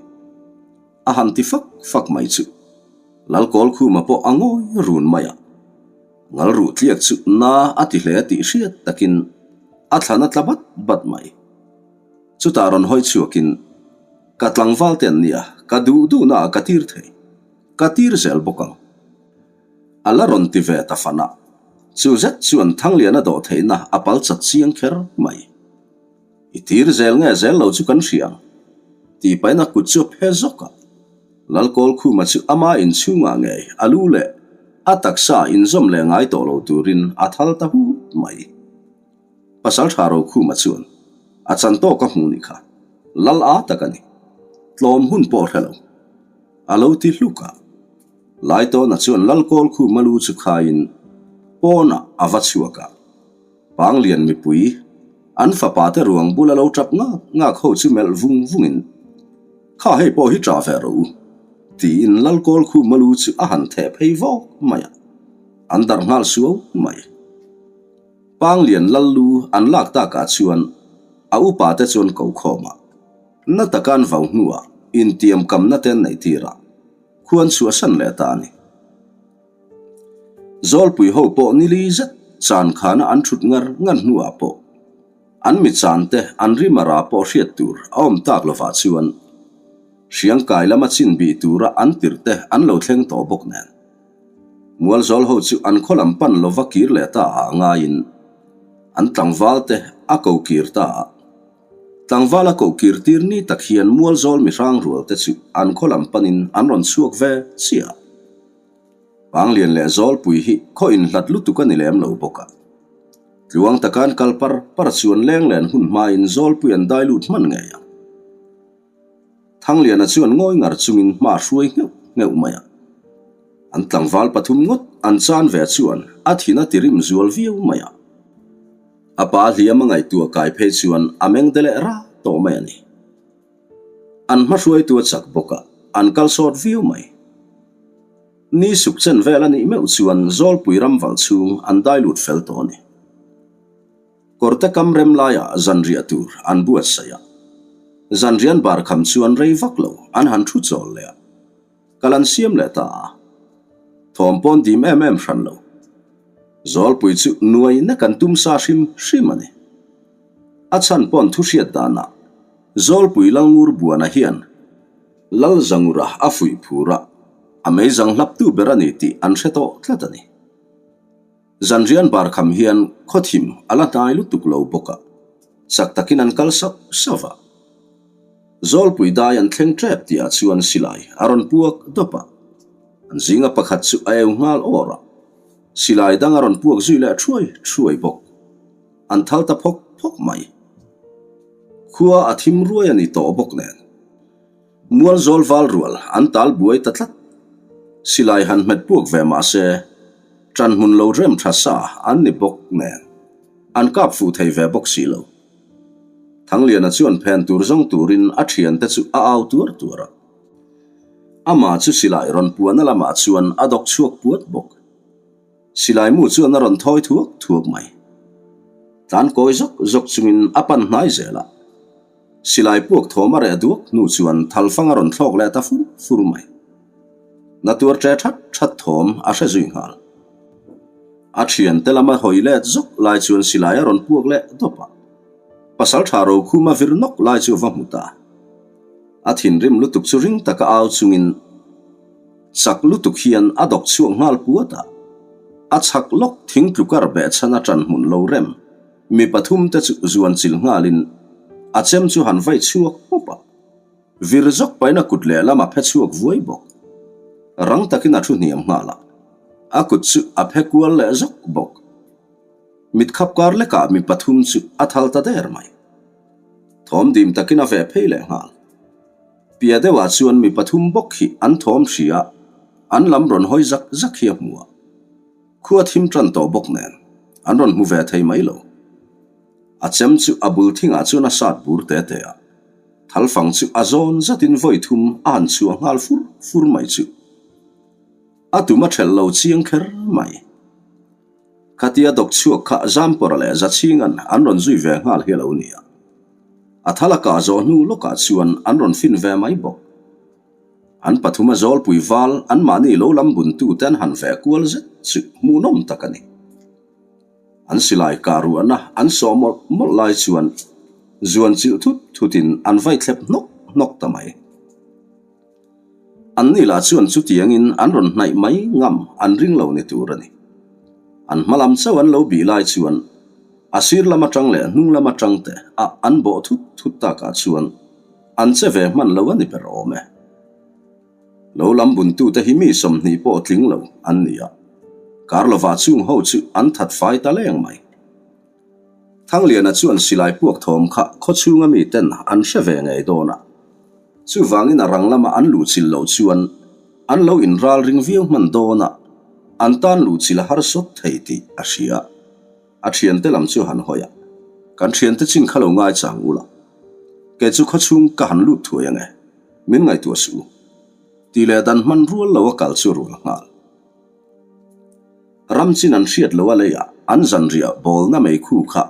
A han ti fak fak mai chu Lalkawlkhuma pawh a ngawi run mai a. Ngalruh tliak chu na a ti hle tih hriat takin a thlan a tla bat bat mai. Chutah rawn hawi chhuakin, Ka tlangval te an nia, ka duh duhna ah ka tir thei. Ka tir zel bawk ang. A la rawn ti ve ta fan a. Chu zet chuan Thangliana dawh theihna a pal chat chiang kher mai. I tir zel nge zel lo chu kan hria ang. Tih pahin a kut chu a phe zawk a. Lalkawlkhuma chu ama inchhungah ngei a lu leh a taksa inzawm leh ngai tawh lo turin a thal ta hut mai. Pasal tha Rokhuma chuan a chan tawk a hmu ni kha lal a tak a ni. Tlawm hun pawh hre lo. A lo ti hluk a. Laitawna chuan Lalkawlkhuma lu chu khaiin pawnah a va chhuak a. Panglian mipui an fapa te ruang bula lo tap ngak ngak ho chu melh vung vungin, Kha hei pawh hi tah ve rawh u, tiin Lalkawlkhuma lu chu a han theh phei vawk mai a. An darh nghal suau mai. Panglian lal lu an lak takah chuan a upa te chuan ko khawm a, na taka an vau hnuah intiam kamna te an neih tir a, khuan chhuahsan leh ta a ni. Zawlpui ho pawh nili zet chan khana an thut ngar ngar hnuah pawh. An mi chante an rimara pawh hriat tur a awm tak lovah chuan Hriangkai lama chin bih tura an tirhte an lo thleng tawh bawk nen. Mualzawl ho chu an khaw lam pan lova kir leh ta ah ngaiin an tlangval te a ko kir ta a. Tlangval a koh kir tir ni tak hian Mualzawl mi hrang rual te chu an khaw lam panin an rawn chhuak ve chiah a. Panglian leh Zawlpui hi khaw inhlat lutuk a ni lem lo bawk a. Tluang taka an kal par par chuan lenglen hun hmain Zawlpui an dai lut hman ngei ang. Thangliana chuan ngawi ngar chungin hma hruai ngheuh ngheuh mai a. An tlangval pathum ngawt an chan ve chuan a thin a tirim zual viau mai a. A pa hliam a ngaihtuah kai phei chuan a meng de leh ra tawh mai a ni. An hma hruaitu a chak bawk a, an kal sawt viau mai. Ni suk chen vel a nih meuh chuan Zawlpui ram val chhung an dai lut fel tawh a ni. Kawrte kam rem laiah zanriah tur an buatsaih a. Zanrian bar kham chuan rei vak lo an han thu chawl leh a. Kal an siam leh ta a. Thawm pawn dim em em hran lo. Zawlpui chu nuai na kan tum sa hrim hrim a ni. A chhan pawn thu hriat danah Zawlpui Lalngur Buana hian Lal Zangura a fuih phur a, a meizang hlaptu ber a ni tih an hre tawh tlat a ni. Zanrian bar kham hian khawthim a la hnai lutuk lo bawk a, chak takin an kal sauh sauh a. Zawlpui dai an thleng tep tihah chuan silai a rawn puak dawp a, an zinga pakhat chu a eu nghal awr a, silai dang a rawn puak zui leh thuai thuai bawk. An thal ta phawk phawk mai. Khua a thim ruai a ni tawh bawk nen. Mual zawl val rual an tal buai ta tlat. Silai han hmet puak ve mah se, ṭan hmun lo rem ṭha sa an ni bawk nen, an kap fuh thei ve bawk si lo. Thangliana chuan phen tur zawng turin a ṭhiante chu a au tuar tuar a. Amah chu silai rawn puahna lamah chuan a dawk chhuak puat bawk. Silai mu chuan a rawn thawi thuak thuak mai. Tlan kawi zawk zawk chungin a pan hnai zel a. Silai puak thawm a reh duak hnu chuan thalfang a rawn thlawk leh ta fur fur mai. Na tuar ṭe ṭhat ṭhat thawm a hre zui nghal. A ṭhiante lama hawi let zawk lai chuan silai a rawn puak leh dawp a. Pasalṭha Rokhuma vir nawk lai chu a va hmu ta. A thinrim lutuk chu ring taka au chungin chak lutuk hian a dawk chhuak nghal puat a. A chhak lawk thing tlukar behchhan a ṭan hmun lo rem. Mi pathum te chu zuan chil nghalin a chem chu han vai chhuak pawp a, vir zawk pahin a kut lehlam a phe chhuak vuai bawk. Rang takin a thu hniam nghal a, a kut chu a phe kual leh zawk bawk. Mit khap kar lekah mi pathum chu a thal ta der mai. Thawm dim takin a veh phei leh nghal. Pia deuhah chuan mi pathum bawk hi an thawm hria, an lam rawn hawi zak zak hi a hmu a. Khua thim tan tawh bawk nen an rawn hmu ve thei mai lo. A chem chu a bul thingah chuan a sat bur te te a, thalfang chu a zawn zatin vawi thum a han chhuah nghal fur fur mai chu a tum a thelh lo chiang kher mai. Khatia dawk chhuak kha Zampawra leh Zachhinga'n an rawn zui ve nghal hi a lo ni a, a thal a kah zawh hnu lawkah chuan an rawn fin ve mai bawk. An pathuma zawlpui val anmahni lo lam buntute an han veh kual zet chu hmuhnawm tak a ni. An silai kah ruahna an sawh mawlh mawlh lai chuan zuan chilh thut thutin an vai thlep hnawk hnawk ta mai. Anni lah chuan chutiangin an rawn hnaih mai ngam an ring lo ni tur a ni. An hma lam chauh an lo bih lai chuan a sir lam atang leh hnung lam atang te a an bawh thut thut takah chuan An che ve hman lo a ni ber awm e. Lo lam buntute hi mi 20 pawh tling lo an ni a, kar lovah chung ho chu an that fai ta leng mai. Thangliana chuan silai puak thawm kha khawchhunga miten an hre ve ngei dawn a, chuvangin a rang lama an luhchilh loh chuan an lo inral ring viau hman dawn a, an tan luhchilh a harsawt thei tih a hria. A thiante lam chu han hawi a, Kan thiante chin kha lo ngai chang ula, kei chu khawchhung ka han lut thuai ange, min ngaihtuah suh u. Tih leh dan hman rual lo a kal chu rual nghal. Ram chin an hriat lo a leiah an zanriah bawlna meikhu kha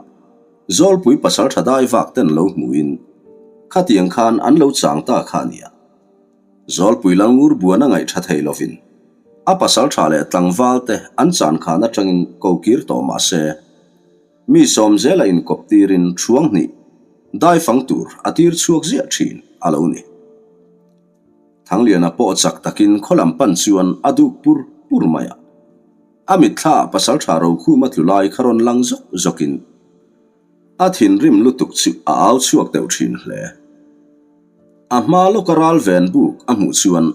Zawlpui pasal tha dai vak ten lo hmuhin khatiang khan an lo chang ta kha a nia. Zawlpui Lalngur buan a ngaih tha thei lovin a pasal tha leh tlangval te an chan khan atangin ko kir tawh mah se. Mi sawm zela inkawp tirin thuang hnih daifang tur a tir chhuak ziah thin a lo ni. Thangliana pawh chak takin khaw lam pan chuan a duk pur pur mai a. A mitthlaah pasaltha Rokhuma tlu lai kha rawn lang zawk zawkin a thinrim lutuk chu a au chhuak deuh thin hle. A hma lawka ral ven buk a hmuh chuan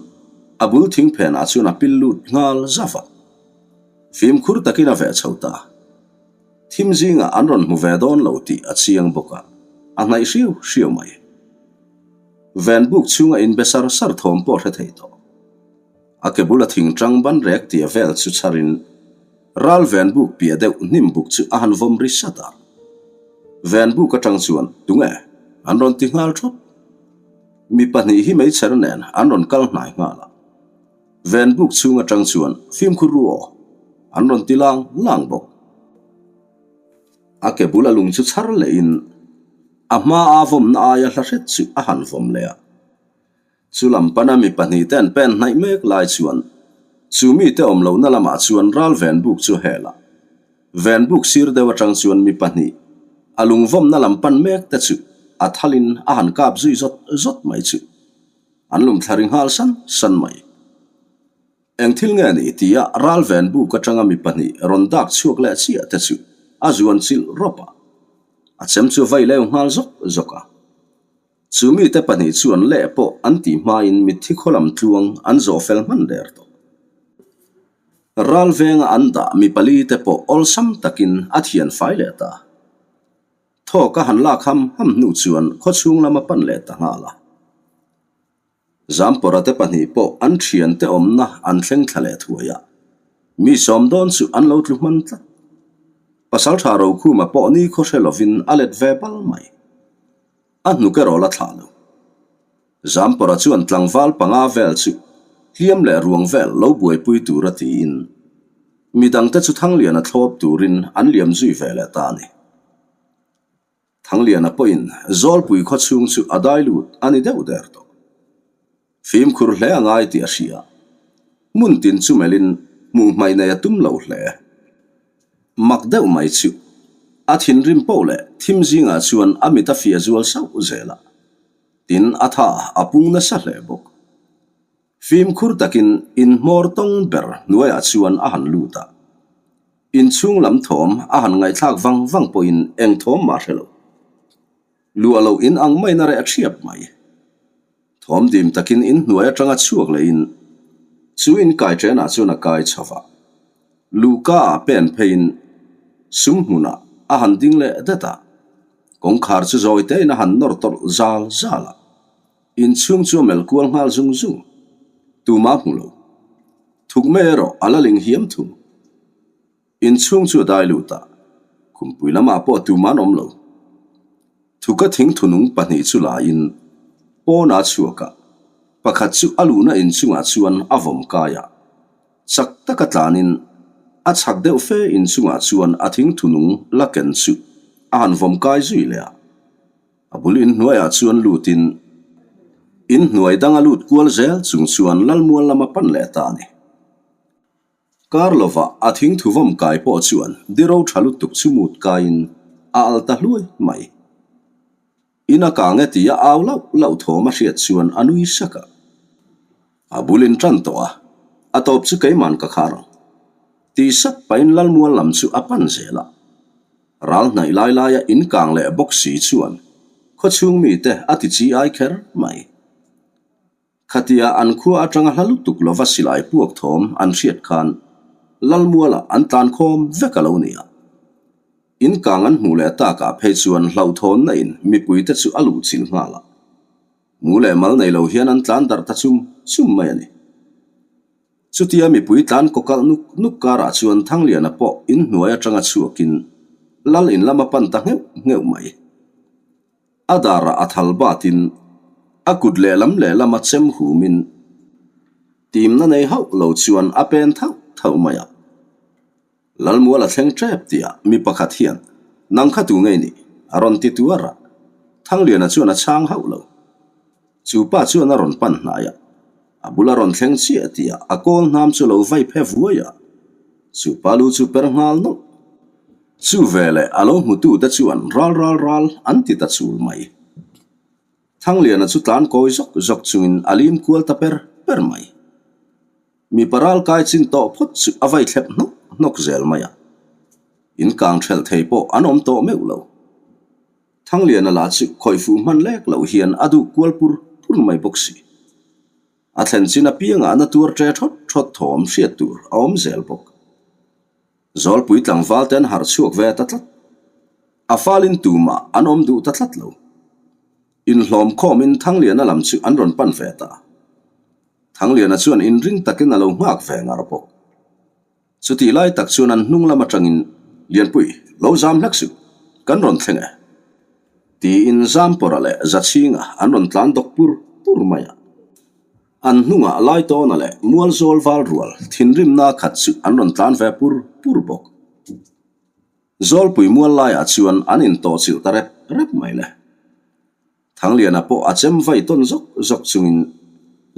a bul thing phenah chuan a pil lut nghal zauh a. Fimkhur takin a veh chho ta. Thim zingah an rawn hmu ve dawn lo tih a chiang bawk a, a hnaih hriau hriau mai. Ven buk chhunga inbe sar sar thawm pawh hre thei tawh. A ke bula thing tang ban rek tia vel chu chharin ral ven buk piah deuh hnim buk chu a han vawm ri sat a. Ven buk atang chuan tunge an rawn ti nghal thawt. Mi pahnih hi meichher nen an rawn kal hnai nghal a. Ven buk chhung atang chuan fimkhur ru aw an rawn ti lang lang bawk. A ke bula lung chu chhar lehin a hma a vawmna aia hla hret chu a han vawm leh a. Chu lam pana mi pahnihte an pen hnaih mek lai chuan chu mite awm lohna lamah chuan ral ven buk chu hel a. Ven buk sir deuh atang chuan mi pahnih a lung vawmna lam pan mek te chu a thalin a han kap zui zawt zawt mai chu an lum thla ri nghal san san mai. Eng thil nge ni tia ral ven buk atanga mi pahnih rawn dak chhuak leh chiah te chu a zuan chilh rawp a. A chem chu vai leu nghal zawk zawk a. Chu mite pahnih chuan leh pawh an tih hmain mitthi khaw lam tluang an zawh fel hman der tawh. Ral venga an dah mi pali te pawh awlsam takin a thian fai leh ta. Thawk a han lak ham ham hnu chuan khawchhung lam a pan leh ta nghal a. Zampawra te pahnih pawh an thiante awmna an thleng thla leh thuai a, mi sawm dawn chu an lo tlu hman tlat. Pasaltha Rokhuma pawh ni khaw hre lovin a let ve bal mai. A hnuk erawh la thlah lo. Zampawra chuan tlangval panga vel chu hliam leh ruang vel lo buaipui tura tiin midangte chu Thangliana thlawp turin an liam zui ve leh ta a ni. Thangliana pawhin Zawlpui khaw chhung chu a dai lut a ni deuh der tawh. Fimkhur hle a ngai tih a hria. Hmun tin chu melhin hmuh hmaih nei a tum lo hle. Mak deuh mai chu a thinrim poh leh thim zingah chuan a mit a fia zual sauh zel a, tin a tha a pung nasa hle bawk. Fimkhur takin inhmawr tawng ber hnuaiah chuan a han lut a. Inchhung lam thawm a han ngaihthlak vang vang pawhin eng thawm mah hre lo. Luah loh in ang maiin a reh a thiap mai. Thawm dim takin inhnuai atanga chhuak lehin chu inkai ṭenah chuan a kai chho va. Luhka ah pen pheiin sum hmunah a han ding leh det a. Kawngkhar chu zawi tein a han nawr tawlh zal zal a. Inchhung chu a melh kual nghal zung zung. Tumah hmu lo. Thuk mai erawh a la ling hiam thung. Inchhung chu a dai lut a, khumpui lamah pawh tumah an awm lo. Thuka thing thunung pahnih chu laiin pawnah a chhuak a, pakhat chu a luhna inchungah chuan a vawm kai a. Chak taka tlanin a chhak deuh fe inchungah chuan a thing thunung la ken chu a han vawm kai zui leh a. A bul inhnuaiah chuan lutin inhnuai danga lut kual zel chung chuan Lalmual lama pan leh ta a ni. Kar lovah a thingthuvawm kai pawh chuan diro tha lutuk chu mut kaiin a al ta hluai mai. In a kang e tia au lauh lauh thawm a hriat chuan a nui sak a. A bul in tan tawh a, a tawp chu keiman ka khar ang. Tih sap pahin Lalmual lam chu a pan zel a. Ral hnaih lai laia in kang leh bawk si chuan khawchhung mite a ti chi ai kher mai. Khatia an khua atanga hla lutuk lova silai puak thawm an hriat khan Lalmualah an tlan khawm vek a lo ni a. In kang an hmuh leh takah phei chuan hlauhthawnna in mipuite chu a luhchilh nghal a. Mu leh mal nei lo hian an tlan darh ta chum chum mai a ni. Chutia mipui tlan kawkalh nuk nuk karah chuan Thangliana pawh inhnuai atanga chhuakin Lal in lam a pan ta ngheuh ngheuh mai. A darah a thal batin a kut lehlam lehlam a chem humin timna nei hauh lo chuan a pen thauh thauh mai a. Lalmual a thleng tep tihah mi pakhat hian, Nang kha tu ngei nih? a rawn ti tuar a. Thangliana chuan a chhang hauh lo. Chu pa chuan a rawn pan hnai a, a bula rawn thleng chiah tihah a kawl hnam chu lo vai phe vuai a. Chu pa lu chu per nghal nawlh. Chu veleh a lo hmutute chuan ral ral ral an ti ta chul mai. Thangliana chu tlan kawi zawk zawk chungin a lim kual ta per per mai. Mipa ral kai chin tawh phawt chu a vai thlep hnawk hnawk zel mai a. In kang ṭhelh thei pawh an awm tawh meuh lo. Thangliana lah chu khawih fuh hman lek loh hian a duh kual pur pur mai bawk si. A thlen chin apiangah na tuar ṭe ṭhawt ṭhawt thawm hriat tur a awm zel bawk. Zawlpui tlangval te an harh chhuak ve ta tlat. A falin tumah an awm duh ta tlat lo. Inhlawm khawmin Thangliana lam chu an rawn pan ve ta. Thangliana chuan inring takin a lo nghak ve ngar bawk. Chutih lai tak chuan an hnung lam atangin, Lianpui, lo zam hlek suh, kan rawn thleng e. Tiin Zampawra leh Zachhinga an rawn tlan dawk pur pur mai a. An hnungah Laitawna leh Mualzawl val rual thinrimna khat chu an rawn tlan ve pur pur bawk. Zawlpui mual laiah chuan an intawhchilh ta rep rep mai le. Thangliana pawh a chem vai tawn zawk zawk chungin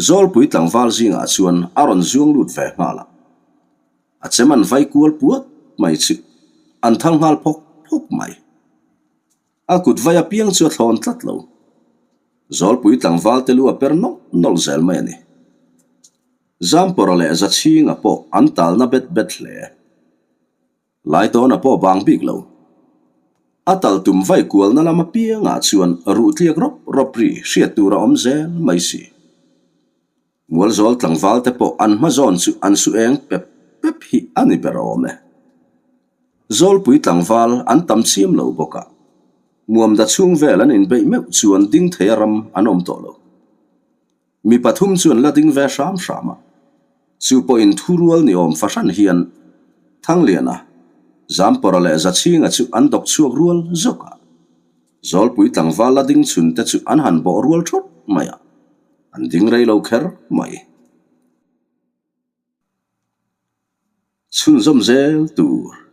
Zawlpui tlangval zingah chuan a rawn zuang lut ve nghal a. A chem an vai kual puat mai chu an thal nghal phawk phawk mai. A kut vai apiang chu a thlawn tlat lo. Zawlpui tlangval te lu a per nawlh nawlh zel mai a ni. Zampawra leh Zachhinga pawh an talna bet bet hle. Laitawna pawh bang bik lo. A tal tum vai kualna lam apiangah chuan ruh tliak rawp rawp ri hriat tur a awm zel mai si. Mualzawl tlangval te pawh an hma zawn chu an su eng pep pep hi a ni ber awm e. Zawlpui tlangval an tam chiam lo bawk a, Muamda chhung vel an inbeih meuh chuan ding theia ram an awm tawh lo. Mi pathum chu an la ding ve hram hram a, chu pawhin thurual ni awm fahran hian Thangliana, Zampawra leh Zachhinga chu an dawk chhuak rual zawk a. Zawlpui tlangval la ding chhun te chu an han bawh rual thawt mai a, an ding rei lo kher mai. Chhunzawm zel tur.